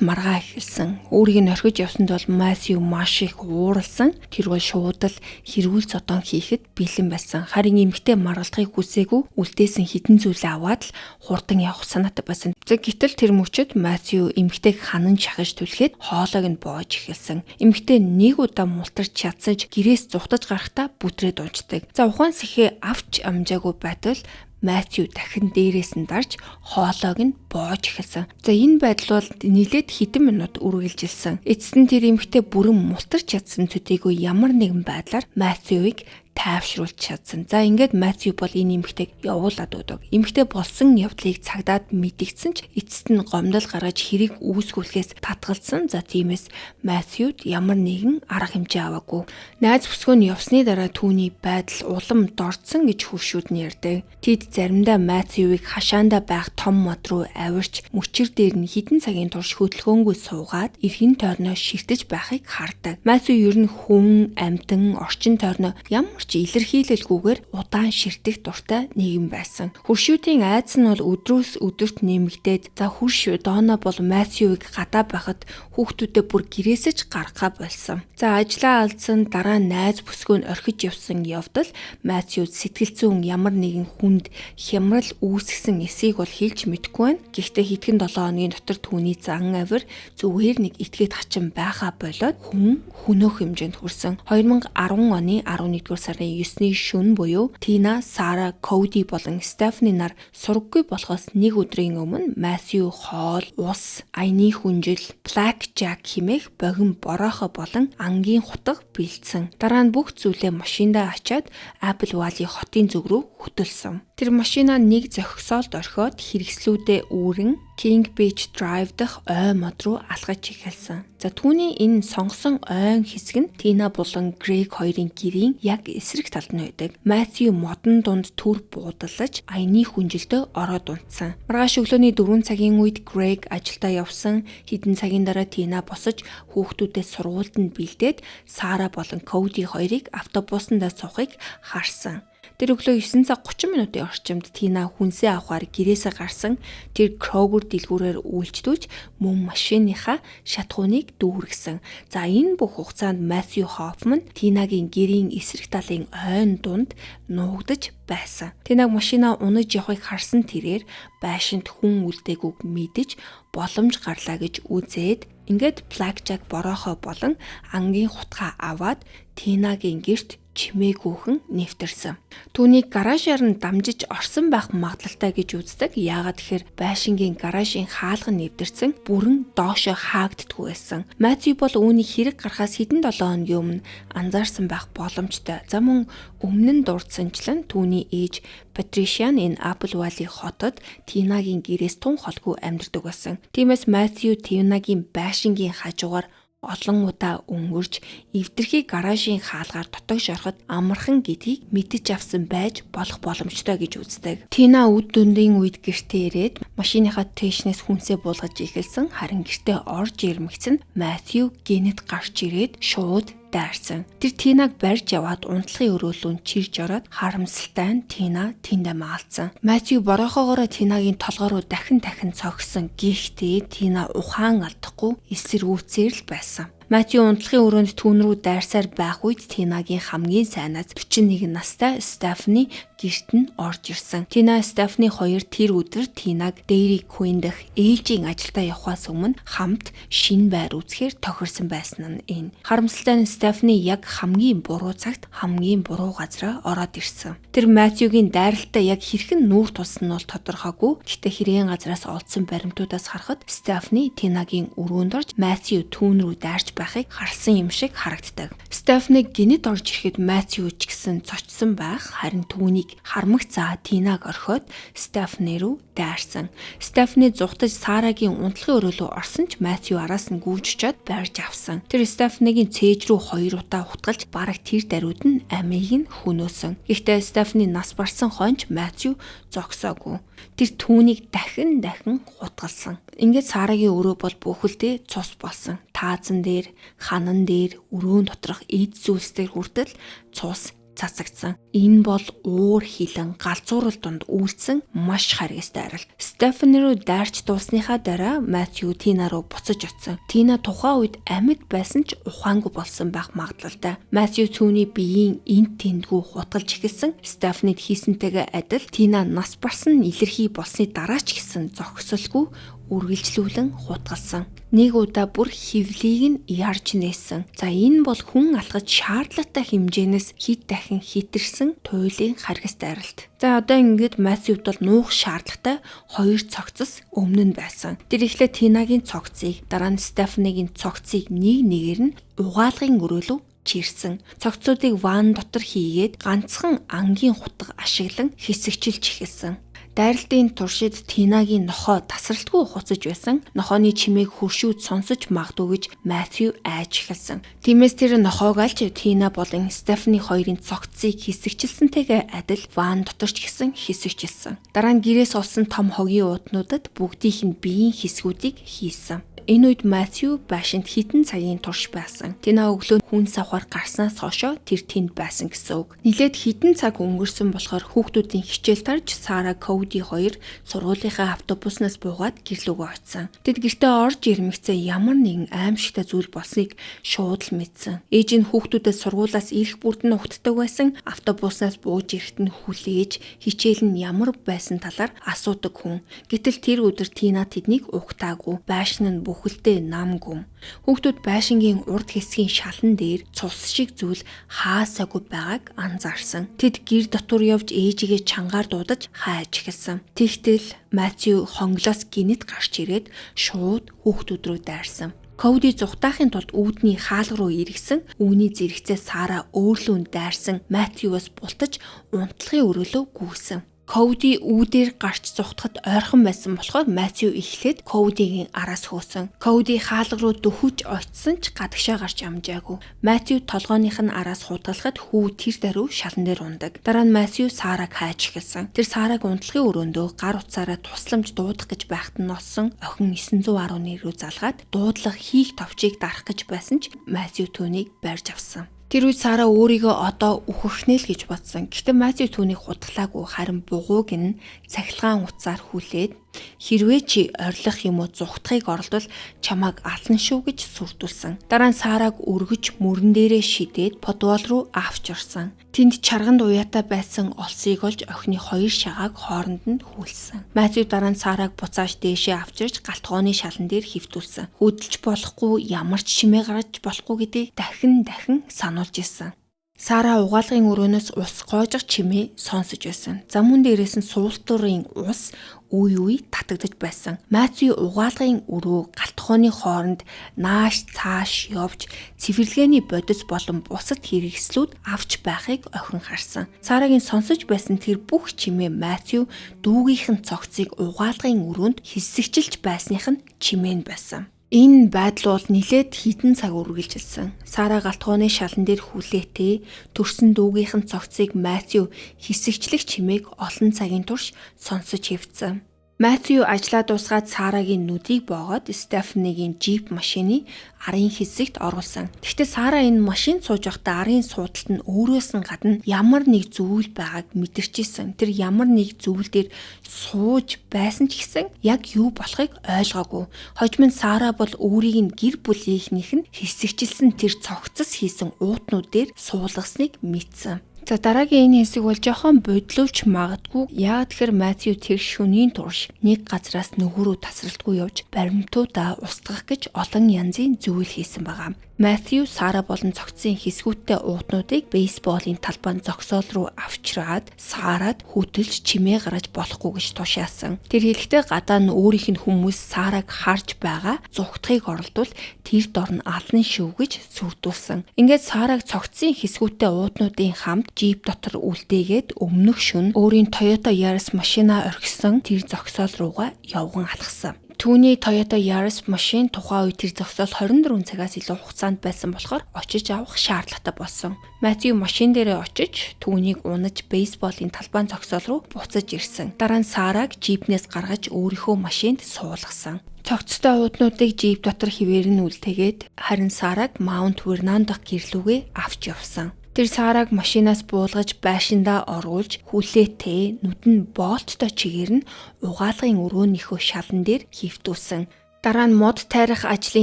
Speaker 1: маргаа эхэлсэн. Өөрийг нь орхиж явсанд бол Матью маш их ууралсан. Тэр бол шууд л хэрүүл зодон хийхэд бэлэн байсан. Харин эмэгтэй маргалдахыг хүсээгүй, үлдээсэн хідэн зүйлээ аваад л хурдан явах санаатай байсан. За, гэтэл тэр мөчөд Матью эмэгтэйг ханан шахаж түлхээд хоолойг нь боож эхэлсэн. Эмэгтэй нэг удаа мултарч чадсан ч гэрээс зугтаж гарахдаа бүтрээд унцдаг. За, ухаан сэхээ авч амжаагүй байтал Матью дахин дээрээс нь дарж хоолойг нь боож эхэлсэн. За, энэ байдал бол нилээд хэдэн минут үргэлжилсэн. Эцэст нь тэр эмэгтэй бүрэн мултарч чадсан төдийгүй ямар нэгэн байдлаар Матьюийг тайвшруулж чадсан. За, ингээд Матью бол энэ эмэгтэйг явуулаад өгдөг. Эмэгтэй болсон явдлыг цагдаад мэдэгдсэн ч эцэст нь гомдол гаргаж хэрэг үүсгүүлэхээс татгалзсан. За, тиймээс Матьюд ямар нэгэн арга хэмжээ аваагүй. Найз бүсгүй нь явсны дараа түүний байдал улам дордсон гэж хөршүүд нь ярьдаг. Тэд заримдаа Матьюийг хашаандаа байх том мод руу авирч мөчир дээр нь хэдэн цагийн турш хөдөлгөөнгүй суугаад эргэн тойрноо ширтэж байхыг хардаг. Матью ер нь хүн, амьтан, орчин тойрноо ямар ч илэрхийлэлгүйгээр удаан ширтэх дуртай нэгэн байсан. Хөршүүдийн айдас нь бол өдрөөс өдөрт нэмэгдээд, за, хөрш Дона бол Матьюийг гадаа байхад хүүхдүүдэд бүр гэрээсээ ч гаргахаа болсон. За, ажлаа алдсан дараа найз бүсгүй нь орхиж явсан явдал Матьюд сэтгэл зүйн ямар нэгэн хүнд хямрал үүсгэсэн эсийг бол хэлж мэдэхгүй байна. Гэхдээ хэдхэн 7 хоногийн дотор түүний зан авир зүгээр нэг этгээд хачин байхаа болоод хүн хөнөөх хэмжээнд хүрсэн. 2010 оны 11-р сарын 9-ний шөнө буюу Тина, Сара, Коди болон Стефани нар сургаггүй болохоос нэг өдрийн өмнө Матью хоол, ус, аяны хүнжил, Black Jack хэмээх богино бороохой болон ангийн хутга бэлдсэн. Дараа нь бүх зүйлээ машиндаа ачаад Apple Valley хотын зүг рүү хөтөлсөн. Тэр машинаа нэг зохисоолд орхиод хэрэгслүүдээ үүрэн King Beach Drive дахь ой мод руу алхаж эхэлсэн. За, түүний энэ сонгосон ойн хэсэг нь Тина болон Грег хоёрын гэрийн яг эсрэг талд нь байдаг. Матthew модон дунд түр буудаллаж аяны хүнжилдөө ороод унтсан. Маргааш өглөөний 4 цагийн үед Грег ажилдаа явсан. Хэдэн цагийн дараа Тина босож хүүхдүүдэд сургуульд нь бэлдээд Сара болон Коди хоёрыг автобусандаа суухыг харсан. Тэр өглөө 9 цаг 30 минутын орчимд Тина хүнсээ авахар гэрээсээ гарсан. Тэр Kroger дэлгүүрээр үйлчлүүлж мөн машиныхаа шатхууныг дүүргэсэн. За, энэ бүх хугацаанд Matthew Hoffman Тинагийн гэрийн эсрэг талын ойн дунд нуугдаж байсан. Тинаг машинаа унаж явахыг харсан тэрээр байшинд хүн үлдээгүйг мэдэж боломж гарлаа гэж үзээд ингээд Blackjack бороохой болон ангийн хутгаа аваад Тинагийн гэрт чимээгүйхэн нэвтэрсэн. Түүнийг гаражаар нь дамжиж орсон байх магадлалтай гэж үздэг. Яагаад гэхээр байшингийн гаражийн хаалга нь нэвтэрсэн, бүрэн доошо хаагддаггүй байсан. Матью бол үүнийг хэрэг гарахаас хэдэн 7 хоногийн өмнө анзаарсан байх боломжтой. За, мөн өмнө нь дурдсанчлан түүний ээж Патришиа нь энэ Apple Valley хотод Тинагийн гэрээс тун холгүй амьдардаг байсан. Тиймээс Матью Тинагийн байшингийн хажуугаар олон удаа өнгөрч эвдэрхий гаражийн хаалгаар дотогш ороход амархан гэдгийг мэдэж авсан байж болох боломжтой гэж үздэг. Тина үд дүндийн үед гэртээ ирээд машиныхаа тэшнээс хүнсээ буулгаж эхэлсэн. Харин гэртээ орж ирмэгц нь Матью гэнэт гарч ирээд шууд дайрсан. Тэр Тинаг барьж яваад унтлахын өрөөлөнд чирж ороод харамсалтай нь Тина тэнд амаалцсан. Матью борохоогоороо Тинагийн толгой руу дахин дахин цогсон. Гэхдээ Тина ухаан алдахгүй эсэргүүцээр л байсан. Матью унтлахын өрөөнд түүн рүү дайрсаар байх үед Тинагийн хамгийн сайн найз 41 настай Стефани гэрт нь орж ирсэн. Тина, Стефани хоёр тэр өдөр Тинаг Dairy Queen дэх ээлжийн ажилдаа явахаас өмнө хамт шинэ байр үзэхээр тохирсон байсан нь энэ. Харамсалтай нь Стефани яг хамгийн буруу цагт хамгийн буруу газараа ороод ирсэн. Тэр Матьюгийн дайралтай яг хэрхэн нүүр тулсан нь бол тодорхойгүй. Гэхдээ хэргийн газраас олдсон баримтуудаас харахад Стефани Тинагийн өрөөнд орж Матью түүн рүү дайрч байхыг харсан юм шиг харагддаг. Стефани гэнэт орж ирэхэд Матью ч гэсэн цочсон байх. Харин түүнийг хармагцаа Тинаг орхиод Стефани рүү дайрсан. Стефани зугтаж Сарагийн унтлахын өрөө рүү орсон ч Матью араас нь гүйж очиод барьж авсан. Тэр Стефанигийн цээж рүү хоёр удаа хутгалж бараг тэр даруйд нь амийг нь хөнөөсөн. Гэхдээ Стефани нас барсан хойно Матью зогсоогүй. Тэр түүнийг дахин дахин хутгалсан. Ингээд Сарагийн өрөө бол бүхэлдээ цус болсон. Таазан дээр, ханан дээр, өрөөн доторх эд зүйлс дээр хүртэл цус цацагдсан. Энэ бол уур хилэн галзуурал дунд үйлдсэн маш харгистай арилт. Стефани руу дайрч дуусныхаа дараа Матью Тина руу буцаж очсон. Тина тухайн үед амьд байсан ч ухаангүй болсон байх магадлалтай. Матью түүний биеийн энд тэндгүү хутгалж эхэлсэн. Стефанид хийсэнтэйгээ адил Тина нас барсан илэрхий болсны дараа ч гэсэн зогсолгүй үргэлжлүүлэн хутгалсан. Нэг удаа бүр хөвлийг нь ярьж нээсэн. За, энэ бол хүн алхаж шаардлагатай хэмжээнээс хэд дахин хэтэрсэн туйлын харгас дайралт. За, одоо ингээд Матьюд бол нуух шаардлагатай хоёр цогцос өмнө нь байсан. Тэр эхлээд Тинагийн цогцыг, дараа нь Стефанигийн цогцыг нэг нэгээр нь угаалгын өрөөлөв чирсэн. Цогцуудыг ван дотор хийгээд ганцхан ангийн хутга ашиглан хэсэгчилж эхэлсэн. Дайралтын туршид Тинагийн нохой тасралтгүй хуцаж байсан. Нохойны чимээг хөршүүд сонсож магадгүй гэж Матью айж эхэлсэн. Тиймээс тэр нохойг алж Тина болон Стефани хоёрын цогцыг хэсэгчилсэнтэйгээ адил ван дотор ч гэсэн хэсэгчилсэн. Дараа нь гэрээс олсон том хогийн уутнуудад бүгдийнх нь биеийн хэсгүүдийг хийсэн. Энэ үед Матью байшинд хэдэн цагийн турш байсан. Тина өглөө хүнс авахар гарснаас хойшоо тэр тэнд байсан гэсэн үг. Нилээд хэдэн цаг өнгөрсөн болохоор хүүхдүүдийн хичээл тарж Сара, Коди хоёр сургуулийнхаа автобуснаас буугаад гэр лүүгээ очсон. Тэд гэртээ орж ирмэгцээ ямар нэгэн аимшигтай зүйл болсныг шууд л мэдсэн. Ээж нь хүүхдүүдэд сургуулиас ирэх бүрд нь угтдаг байсан. Автобуснаас бууж ирэхэд нь хүлээж хичээл нь ямар байсан талаар асуудаг хүн. Гэтэл тэр өдөр Тина тэднийг угтаагүй. Байшин нь бүхэлдээ нам гүм. Хүүхдүүд байшингийн урд хэсгийн шалан дээр цус шиг зүйл хаасаагүй байгааг анзаарсан. Тэд гэр дотор явж ээжигээ чангаар дуудаж хайж эхэлсэн. Тэгтэл Матью хонглоос гинэт гарч ирээд шууд хүүхдүүд рүү дайрсан. Коди зугатаахын тулд үүдний хаалга руу эргэсэн. Үүний зэрэгцээ Сара өөрлөөн дайрсан Матьюас бултаж унтлахын өрөөлөө гүйсэн. Коуди үүдээр гарч зугтахад ойрхон байсан болохоор Матью эхлээд Коудигийн араас хөөсөн. Коуди хаалга руу дөхөж очсон ч гадагшаа гарч амжаагүй. Матью толгойных нь араас худгалахад хүү тэр даруй шалан дээр ундаг. Дараа нь Матью Сараг хайж эхэлсэн. Тэр Сараг унтлагын өрөөндөө гар утсаараа тусламж дуудах гэж байхад нь олсон. Охин 911 рүү залгаад дуудлага хийх товчийг дарах гэж байсан ч Матью түүнийг барьж авсан. Тэр үед Сара өөрийгөө одоо үхэх нэ л гэж бодсон. Гэхдээ Матью түүнийг худгалаагүй, харин бугууг нь цахилгаан утсаар хүлээд хэрвээ чи орилох юм уу зугтахыг оролдвол чамайг ална шүү гэж сүрдүүлсэн. Дараа нь Сараг өргөж мөрөн дээрээ шидээд подвол руу авч орсон. Тэнд чарганд уяатай байсан олсыг олж охины хоёр шагааг хооронд нь хүүлсэн. Матью дараа нь Сараг буцааж дээшээ авчирч галтгооны шалан дээр хэвтүүлсэн. Хөдөлж болохгүй, ямар ч чимээ гаргаж болохгүй гэдгийг дахин дахин сануулж исэн. Сара угаалгын өрөөнөөс ус гоожих чимээ сонсож байсан. Замун дээрээс нь суултуурын ус үе үе татагдаж байсан. Матью угаалгын өрөө галтгооны хооронд нааш цааш явж цэвэрлэгээний бодис болон бусад хэрэгслүүд авч байхыг охин харсан. Сарагийн сонсож байсан тэр бүх чимээ Матью дүүгийнх нь цогцыг угаалгын өрөөнд хэсэгчилж байсных нь чимээ нь байсан. Энэ байдал бол нилээд хэдэн цаг үргэлжилсэн. Сара галтгооны шалан дээр хүлээтэй төрсөн дүүгийнх нь цогцыг Матью хэсэгчлэх чимээг олон цагийн турш сонсож хэвтсэн. Матью ажлаа дуусгаад Сарагийн нүдийг боогоод Стефанигийн джип машины арын хэсэгт оруулсан. Гэхдээ Сара энэ машинд сууж байхдаа арын суудалд нь өөрөөс нь гадна ямар нэг зүйл байгааг мэдэрч исэн. Тэр ямар нэг зүйл дээр сууж байсан ч гэсэн яг юу болохыг ойлгоогүй. Хожим нь Сара бол өөрийг нь гэр бүлийнхнийх нь хэсэгчилсэн тэр цогцос хийсэн уутнууд дээр суулгасныг мэдсэн. За дараагийн энэ хэсэг бол жоохон бодлуулж магадгүй. Яагаад тэгэхээр Матью тэр шөнийн турш нэг газраас нөгөө рүү тасралтгүй явж баримтуудаа устгах гэж олон янзын зүйл хийсэн байгаа. Матью Сара болон цогцсын хэсгүүдтэй уутнуудыг бейсболын талбайн зогсоол руу авчраад Сарад хөдөлж чимээ гаргаж болохгүй гэж тушаасан. Тэр хэлэхдээ гадаа нь өөрийнх нь хүмүүс Сараг харж байгаа зугтахыг оролдвол тэр дор нь ална шүү гэж сүрдүүлсэн. Ингээд Сараг цогцсын хэсгүүдтэй уутнуудын хамт джип дотор үлдээгээд өмнөх шөнө өөрийн Toyota Yaris машинаа орхисон тэр зогсоол руугаа явган алхсан. Түүний Toyota Yaris машин тухайн үед тэр зогсоол 24 цагаас илүү хугацаанд байсан болохоор очиж авах шаардлагатай болсон. Матью машин дээрээ очиж түүнийг унаж бейсболын талбайн зогсоол руу буцаж ирсэн. Дараа нь Сараг джипнээс гаргаж өөрийнхөө машинд суулгасан. Цогцтой уутнуудыг джип дотор хിവэр нь үлдээгээд харин Сараг Маунт Вернон дахь гэрлүүгээ авч явсан. Тэр Сараг машинаас буулгаж байшиндаа оруулж хүлээтэй нүд нь боолттой чигээр нь угаалгын өрөөнийхөө шалан дээр хэвтүүлсэн. Дараа нь мод тайрах ажлын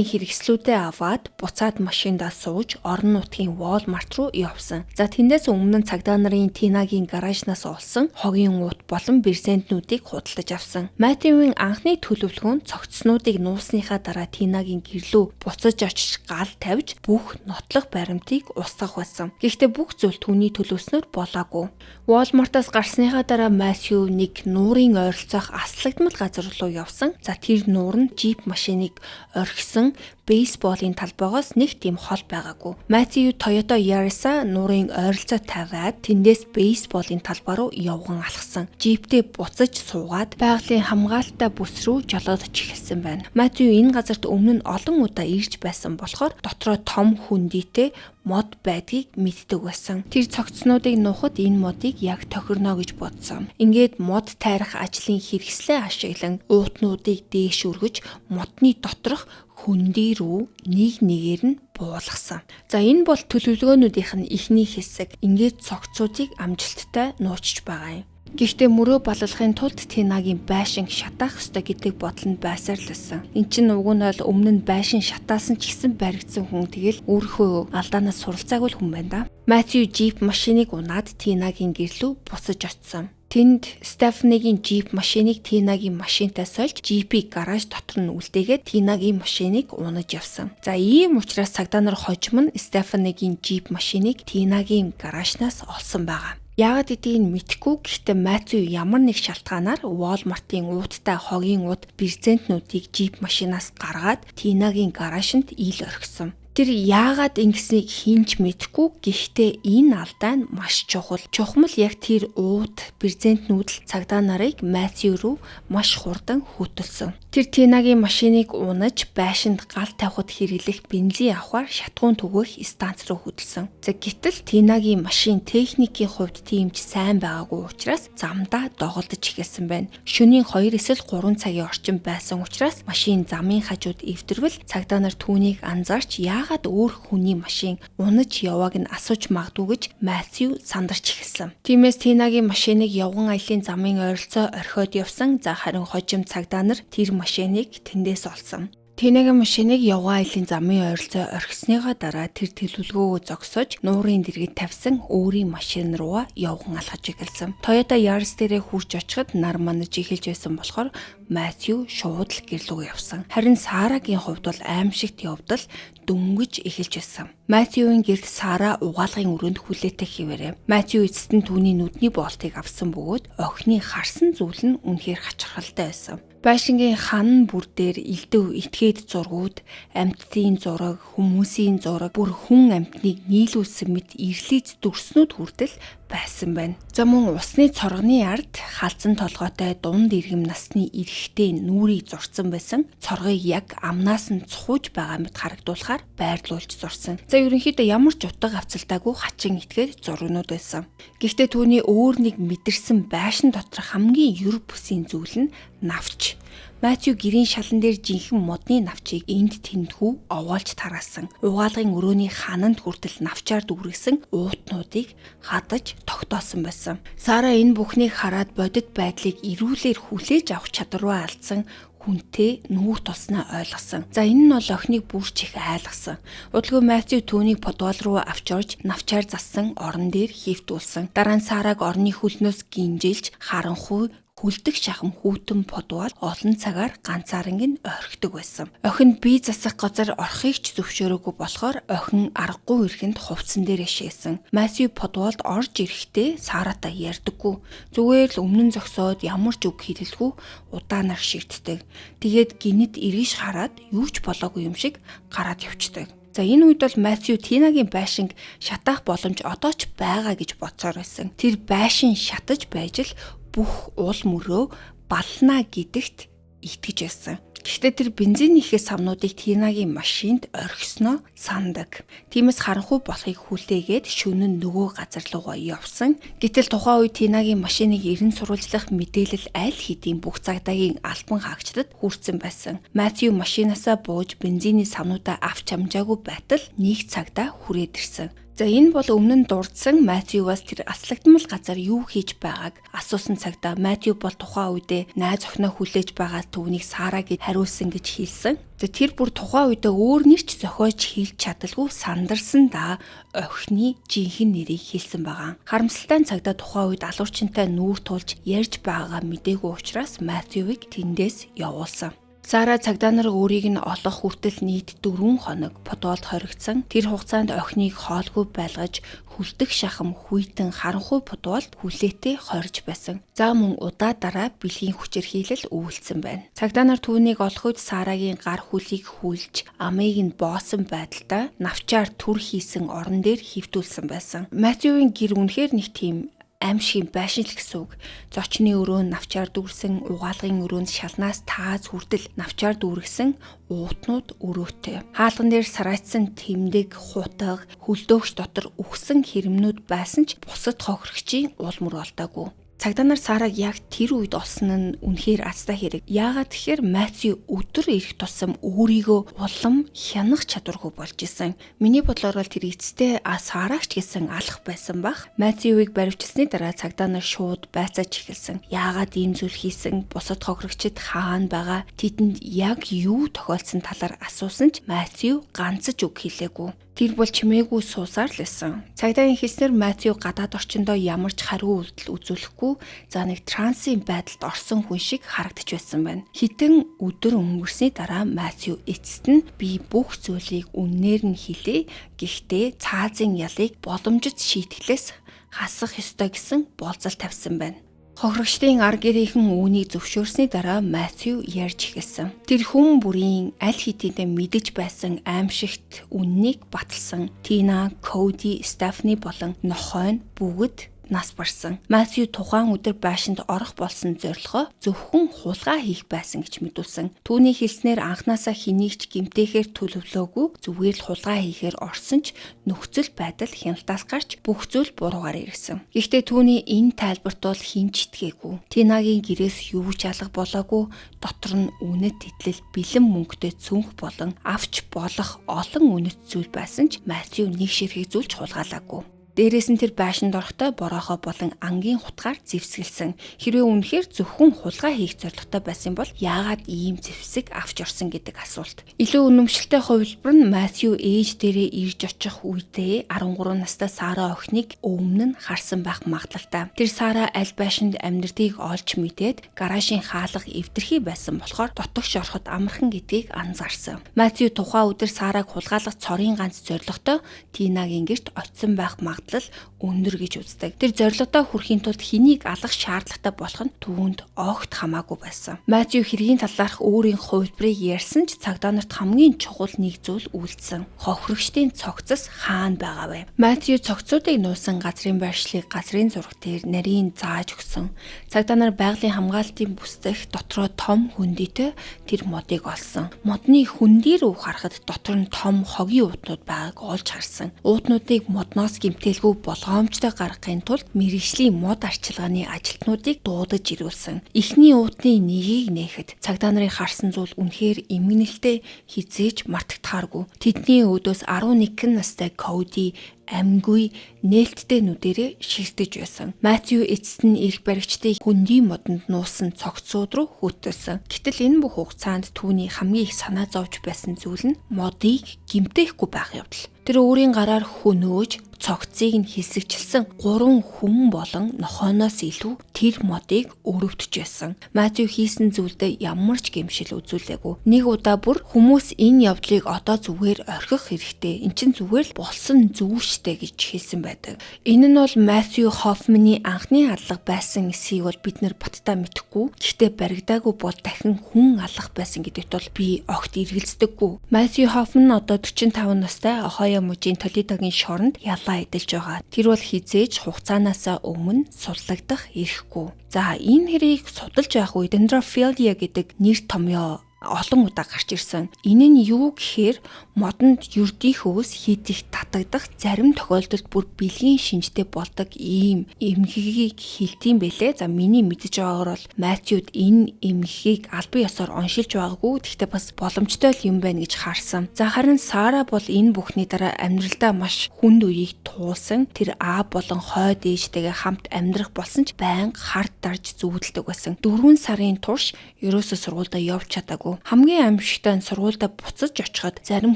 Speaker 1: хэрэгслүүдээ аваад буцаад машиндаа сууж орон нутгийн Walmart руу явсан. За тэндээс өмнө нь цагдаа нарын Тинагийн гаражнаас олсон хогийн уут болон брезентнүүдийг худалдаж авсан. Матьюийн анхны төлөвлөгөө нь цогцснуудыг нуусныхаа дараа Тинагийн гэрлүү буцаж очиж гал тавьж бүх нотлох баримтыг устгах байсан. Гэхдээ бүх зүйл түүний төлөвлөснөөр болоогүй. Walmart-аас гарсныхаа дараа Матью нэг нуурын ойролцоох аслагдмал газар руу явсан. За тэр нуур нь джип машиныг орхисон бейсболын талбайгоос нэг тийм хол байгаагүй. Матью Toyota Yaris-а нуурын ойролцоо тавиад тэндээс бейсболын талбай руу явган алхсан. Джиптэй буцаж суугаад байгалийн хамгаалалттай бүс рүү жолоодож эхэлсэн байна. Матью энэ газарт өмнө нь олон удаа ирж байсан болохоор дотроо том хөндийтэй мод байдгийг мэддэг байсан. Тэр цогцснуудыг нуухад энэ модыг яг тохирно гэж бодсон. Ингээд мод тайрах ажлын хэрэгслээ ашиглан уутнуудыг дээш өргөж модны доторх хөндий рүү нэг нэгээр нь буулгасан. За энэ бол төлөвлөгөөнүүдийнх нь эхний хэсэг. Ингээд цогцуудыг амжилттай нуучж байгаа юм. Гэхдээ мөрөө баллахын тулд Тинагийн байшин шатаах ёстой гэдэг бодол нь байсаар л байсан. Эн чинь уг нь бол өмнө нь байшин шатаасан ч гэсэн баригдсан хүн, тэгэл өөрийнхөө алдаанаас суралцаагүй л хүн байна да. Матью джип машиныг унаад Тинагийн гэрлүү буцаж очсон. Тэнд Стефанигийн джип машиныг Тинагийн машинтай сольж джипийг гараж дотор нь үлдээгээд Тинагийн машиныг унаж явсан. За ийм учраас цагдаа нар хожим нь Стефанигийн джип машиныг Тинагийн гаражнаас олсон байгаа. Яагаад гэдгийг нь мэдэхгүй, гэхдээ Матью ямар нэг шалтгаанаар Walmart-ын ууттай хогийн уут брезентнүүдийг джип машинаас гаргаад Тинагийн гаражинд ил орхисон. Тэр яагаад ингэснийг хэн ч мэдэхгүй, гэхдээ энэ алдаа нь маш чухал. Чухам л яг тэр уут брезентнүүд л цагдаа нарыг Матью руу маш хурдан хөтөлсөн. Тэр Тинагийн машиныг унаж байшинд гал тавихад хэрэглэх бензин авахар шатхуун түгээх станц руу хөдөлсөн. За гэтэл Тинагийн машин техникийн хувьд тийм ч сайн байгаагүй учраас замдаа доголдож эхэлсэн байна. Шөнийн 2 эсвэл 3 цагийн орчим байсан учраас машин замын хажууд эвдэрвэл цагдаа нар түүнийг анзаарч яагаад өөр хүний машин унаж явааг нь асууж магадгүй гэж Матью сандарч эхэлсэн. Тиймээс Тинагийн машиныг явган аялын замын ойролцоо орхиод явсан. За харин хожим цагдаа нар тэр машиныг тэндээс олсон. Тинагийн машиныг явган аялын замын ойролцоо орхисныхоо дараа тэр төлөвлөгөөгөө зогсоож нуурын дэргэд тавьсан өөрийн машин руугаа явган алхаж эхэлсэн. Toyota Yaris дээрээ хүрч очиход нар манаж эхэлж байсан болохоор Матью шууд л гэр лүү явсан. Харин Сарагийн хувьд бол аймшигт явдал дөнгөж эхэлж байсан. Матьюийн гэрт Сара угаалгын өрөөнд хүлээтэй хэвээрээ. Матью эцэст нь түүний нүдний боолтыг авсан бөгөөд охины харсан зүйл нь үнэхээр хачирхалтай байсан. Байшингийн хан бүр дээр элдв этгээд зургууд, амьтдын зураг, хүмүүсийн зураг, бүр хүн амьтныг нийлүүлсэн мэт ирлийз дүрснүүд хүртэл байсан байна. За мөн усны цоргоны ард халзан толгойтой дунд иргэм насны эрэгтэй нүрийг зурсан байсан. Цоргыг яг амнаас нь цухууж байгаа мэт харагдуулахаар байрлуулж зурсан. За ерөнхийдөө ямар ч утга авцалдаагүй хачин этгээд зургнууд байсан. Гэхдээ түүний өөр нэг мэдэрсэн байшин доторх хамгийн ер бусын зүйл нь навч. Матью гэрийн шалан дээр жинхэнэ модны навчийг энд тэндхүү овоолж тараасан. Угаалгын өрөөний хананд хүртэл навчаар дүүргэсэн уутнуудыг хадаж тогтоосон байсан. Сара энэ бүхнийг хараад бодит байдлыг эрүүлэр хүлээж авах чадвараа алдсан хүнтэй нүүр тулснаа ойлгосон. За энэ нь бол охиныг бүрч их айлгасан. Удалгүй Матью түүнийг подвал руу авч орж навчаар зассан орон дээр хийвтүүлсэн. Дараа нь Сараг орны хөлнөөс гинжилж харанхуй хүлдэх шахам хүйтэн подвал олон цагаар ганцаарнг нь орхидог байсан. Охин бие засах газар орохыг ч зөвшөөрөөгүй болохоор охин аргагүй эрхэнд хувцсан дээр шээсэн. Матью подвалд орж ирэхдээ Саратай ярьдаггүй. Зүгээр л өмнө нь зогсоод ямар ч үг хэлэлгүй удаанаар ширтдэг. Тэгээд гинэт эргэж хараад юу ч болоогүй юм шиг гараад явцдаг. За энэ үед бол Матью Тинагийн байшинг шатаах боломж одоо ч байгаа гэж бодсоор байсан. Тэр байшин шатаж байж л бүх уул мөрөө балнаа гэдэгт итгэж байсан. Гэхдээ тэр бензин ихээ савнуудыг Тинагийн машинд орхисноо сандаг. Тиймээс харанхуй болохыг хүлээгээд шөнө нь нөгөө газар руугаа явсан. Гэтэл тухайн үед Тинагийн машиныг эрен сурвалжлах мэдээлэл аль хэдийн бүх цагдаагийн албан хаагчдад хүрсэн байсан. Матью машинаасаа бууж бензиний савнуудаа авч амжаагүй байтал нэг цагдаа хүрээд ирсэн. За энэ бол өмнө нь дурдсан Матьювас тэр аслагдмал газар юу хийж байгааг асуусан цагтаа Матью бол тухайн үедээ найз охиноо хүлээж байгаа түүнийг Сара гэж хариулсан гэж хэлсэн. За тэр бүр тухайн үедээ өөр нэрч зохиож хэлж чадалгүй сандарсан да охины жинхэнэ нэрийг хэлсэн байгаа. Харамсалтай нь цагдаа тухайн үед алуурчинтай нүүр тулж ярьж байгаагаа мдээгүй учраас Матьювыг тэндээс явуулсан. Сара цагдаа нар өөрийг нь олох хүртэл нийт 4 хоног подволд хоригдсон. Тэр хугацаанд охиныг хоолгүй байлгаж хүлдэх шахам хүйтэн харанхуй подволд хүлээтэй хорж байсан. За мөн удаа дараа бэлгийн хүчирхийлэл үйлдсэн байна. Цагдаа нар түүнийг олох үед Сарагийн гар хүлийг хүлж амыг нь боосон байдалтай навчаар түр хийсэн орон дээр хөвтүүлсэн байсан. Матьюгийн гэр үнэхээр нэг тийм аимшигын байшин л гэсэн үг. Зочны өрөөнд навчаар дүүрсэн, угаалгын өрөөнд шалнаас тааз хүртэл навчаар дүүргэсэн уутнууд өрөөтэй. Хаалган дээр сараацсан тэмдэг, хутга, хөлдөөгч дотор үхсэн хэрэмнүүд байсан ч бусад хохирогчийн уул мөр олдоогүй. Цагдаа нар Сараг яг тэр үед олсон нь үнэхээр азтай хэрэг. Яагаад тэгэхээр Матью өдөр ирэх тусам өөрийгөө улам хянах чадваргүй болж исэн. Миний бодлоор бол тэр эцэстээ Сарагч гэсэн алах байсан бах. Матьюийг баривчилсны дараа цагдаа нар шууд байцааж эхэлсэн. Яагаад ийм зүйл хийсэн? Бусад хохирогчид хаана байгаа? Тэдэнд яг юу тохиолдсон талаар асуусан ч Матью ганц ч үг хэлээгүй. Тэр бол чимээгүй суусаар л байсан. Цагдаагийн хэлснээр Матью гадаад орчиндөө ямар ч хариу үйлдэл үзүүлэхгүй за нэг трансын байдалд орсон хүн шиг харагдаж байсан байна. Хитэн өдөр өнгөрсний дараа Матью эцэст нь би бүх зүйлийг үннээр нь хэлээ. Гэхдээ цаазын ялыг боломжит шийтгэлээс хасах ёстой гэсэн болзол тавьсан байна. Хохирогчдын ар гэрийнхэн үүнийг зөвшөөрсний дараа Матью ярьж эхэлсэн. Тэр хүн бүрийн аль хэдийнэ мэдэж байсан аимшигт үннийг баталсан. Тина, Коди, Стефани болон нохой нь бүгд нас барсан. Матью тухайн өдөр байшинд орох болсон зорилгоо зөвхөн хулгай хийх байсан гэж мэдүүлсэн. Түүний хэлснээр анханасаа хэнийг ч гэмтээхээр төлөвлөөгүй, зүгээр л хулгай хийхээр орсон ч нөхцөл байдал хяналтаас гарч бүх зүйл буруугаар эргэсэн. Гэхдээ түүний энэ тайлбарт бол хэн ч итгээгүй. Тинагийн гэрээс юу ч алга болоогүй, дотор нь үнэт тэтлэл, бэлэн мөнгөтэй цүнх болон авч болох олон үнэт зүйл байсан ч Матью нэг ширхэг зүйлч хулгайлаагүй. Дээрээс нь тэр байшинд орохдоо бороохоо болон ангийн хутгаар зэвсгэлсэн. Хэрвээ үнэхээр зөвхөн хулгай хийх зорилготой байсан бол яагаад ийм зэвсэг авч орсон гэдэг асуулт. Илүү үнэмшилтэй хувилбар нь Матью ээж дээрээ ирж очих үедээ 13 настай Сара охиныг өмнө нь харсан байх магадлалтай. Тэр Сара аль байшинд амьдардгийг олж мэдээд гаражийн хаалга эвдэрхий байсан болохоор дотогш ороход амархан гэдгийг анзаарсан. Матью тухайн өдөр Сараг хулгайлах цорын ганц зорилготой Тинагийн гэрт очисон байх магадлал өндөр гэж үздэг. Тэр зорилгодоо хүрэхийн тулд хэнийг алах шаардлагатай болох нь түүнд огт хамаагүй байсан. Матью хэргийн талаарх өөрийн хувилбарыг ярьсан ч цагдаа нарт хамгийн чухал нэг зүйл үйлдсэн. Хохирогчдын цогцос хаана байгаа вэ? Матью цогцуудыг нуусан газрын байршлыг газрын зураг дээр нарийн зааж өгсөн. Цагдаа нар байгалийн хамгаалтын бүс дэх дотроо том хөндийтэй тэр модыг олсон. Модны хөндий рүү харахад дотор нь том хогийн уутнууд байгааг олж харсан. Уутнуудыг модноос гэмтээлгүй болгоомжтой гаргахын тулд мэргэжлийн мод арчилгааны ажилтнуудыг дуудаж ирүүлсэн. Эхний уутны нэгийг нээхэд цагдаа нарын харсан зүйл үнэхээр эмгэнэлтэй хизээж мартагдахааргүй. Тэдний өөдөөс 11 настай Коди амьгүй нээлттэй нүдэрээ ширтэж байсан. Матью эцэст нь эрх баригчдыг хөндийн модонд нуусан цогцууд руу хөтөлсөн. Гэтэл энэ бүх хугацаанд түүний хамгийн их санаа зовж байсан зүйл нь модыг гэмтээхгүй байх явдал. Тэр өөрийн гараар хөнөөж цогцыг нь хэсэгчилсэн 3 хүн болон нохойноос илүү тэр модыг өрөвдөж байсан. Матью хийсэн зүйлдээ ямар ч гэмшил үзүүлээгүй. Нэг удаа бүр хүмүүс энэ явдлыг одоо зүгээр орхих хэрэгтэй. Эн чинь зүгээр л болсон зүйл штэ гэж хэлсэн байдаг. Энэ нь бол Матью Хоффманы анхны алга байсан эсхийг бол бид нэр баттай мэдэхгүй. Гэхдээ баригдаагүй бол дахин хүн алах байсан гэдэгт бол би огт эргэлздэггүй. Матью Хоффман одоо 45 настай Ohio мужийн Толидогийн шоронд ялаа эдэлж байгаа. Тэр бол хизээж хугацаанаасаа өмнө судлагдах эрхгүй. За энэ хэрийг судалж явах үед Dendrophilia гэдэг нэр томьёо олон удаа гарч ирсэн. Энэ нь юу гэхээр модонд ердийнхөөс хит их татагдах зарим тохиолдолд бүр бэлгийн шинжтэй болдог ийм эмгэгийг хэлдэм бэлээ. За миний мэдэж байгаагаар бол Матьюд энэ эмгэгийг албан ёсоор оншилж байгаагүй. Гэхдээ бас боломжтой л юм байна гэж харсан. За харин Сара бол энэ бүхний дараа амьдралдаа маш хүнд үеийг туулсан. Тэр аав болон хойд ээжтэйгээ хамт амьдрах болсон ч байнга хар дарж зүүдэлдэг байсан. 4 сарын турш ерөөсөө сургуульдаа явж чадаагүй. Хамгийн аимшигтай нь сургуульдаа буцаж очиход зарим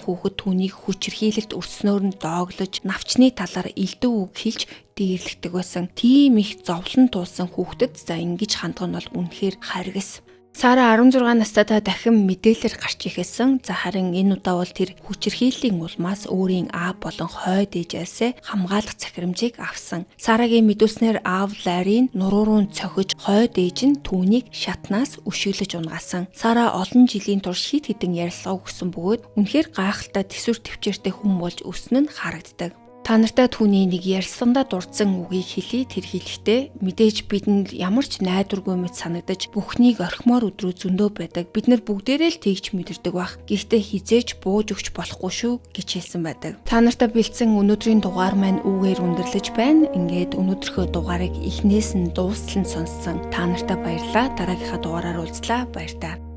Speaker 1: хүүхэд түүнийг хүчирхийлэлт өртснөөр нь дооглож, навчны талаар элдв үг хэлж дээрлэгдэг байсан. Тийм их зовлон туулсан хүүхдэд за ингэж хандах нь бол үнэхээр харгас. Сара 16 настайдаа дахин мэдээлэлээр гарч эхэлсэн. За харин энэ удаа бол тэр хүчирхийллийн улмаас өөрийн аав болон хойд ээжээсээ хамгаалах захирамжийг авсан. Сарагийн мэдүүлснээр аав Ларийн нуруу руу цохиж, хойд ээж нь түүнийг шатнаас өшиглөж унгаасан. Сара олон жилийн турш хит хитэн ярилцлага өгсөн бөгөөд үнэхээр гайхалтай төсвөр төвчээртэй хүн болж өснө нь харагддаг. Та нартай түүний нэг ярьсандаа дурдсан үгийг хэлье. Тэр хэлэхдээ мэдээж бидэнд ямар ч найдваргүй мэт санагдаж бүхнийг орхимоор өдрөө зөндөө байдаг. Бид нар бүгдээрээ л тэгж мэдэрдэг бах. Гэхдээ хизээж бууж өгч болохгүй шүү гэж хэлсэн байдаг. Та нартай бэлдсэн өнөөдрийн дугаар маань үүгээр өндөрлөж байна. Ингээд өнөөдрийнхөө дугаарыг эхнээс нь дуустал нь сонссон та нартай баярлалаа. Дараагийнхаа дугаараар уулзлаа. Баяртай.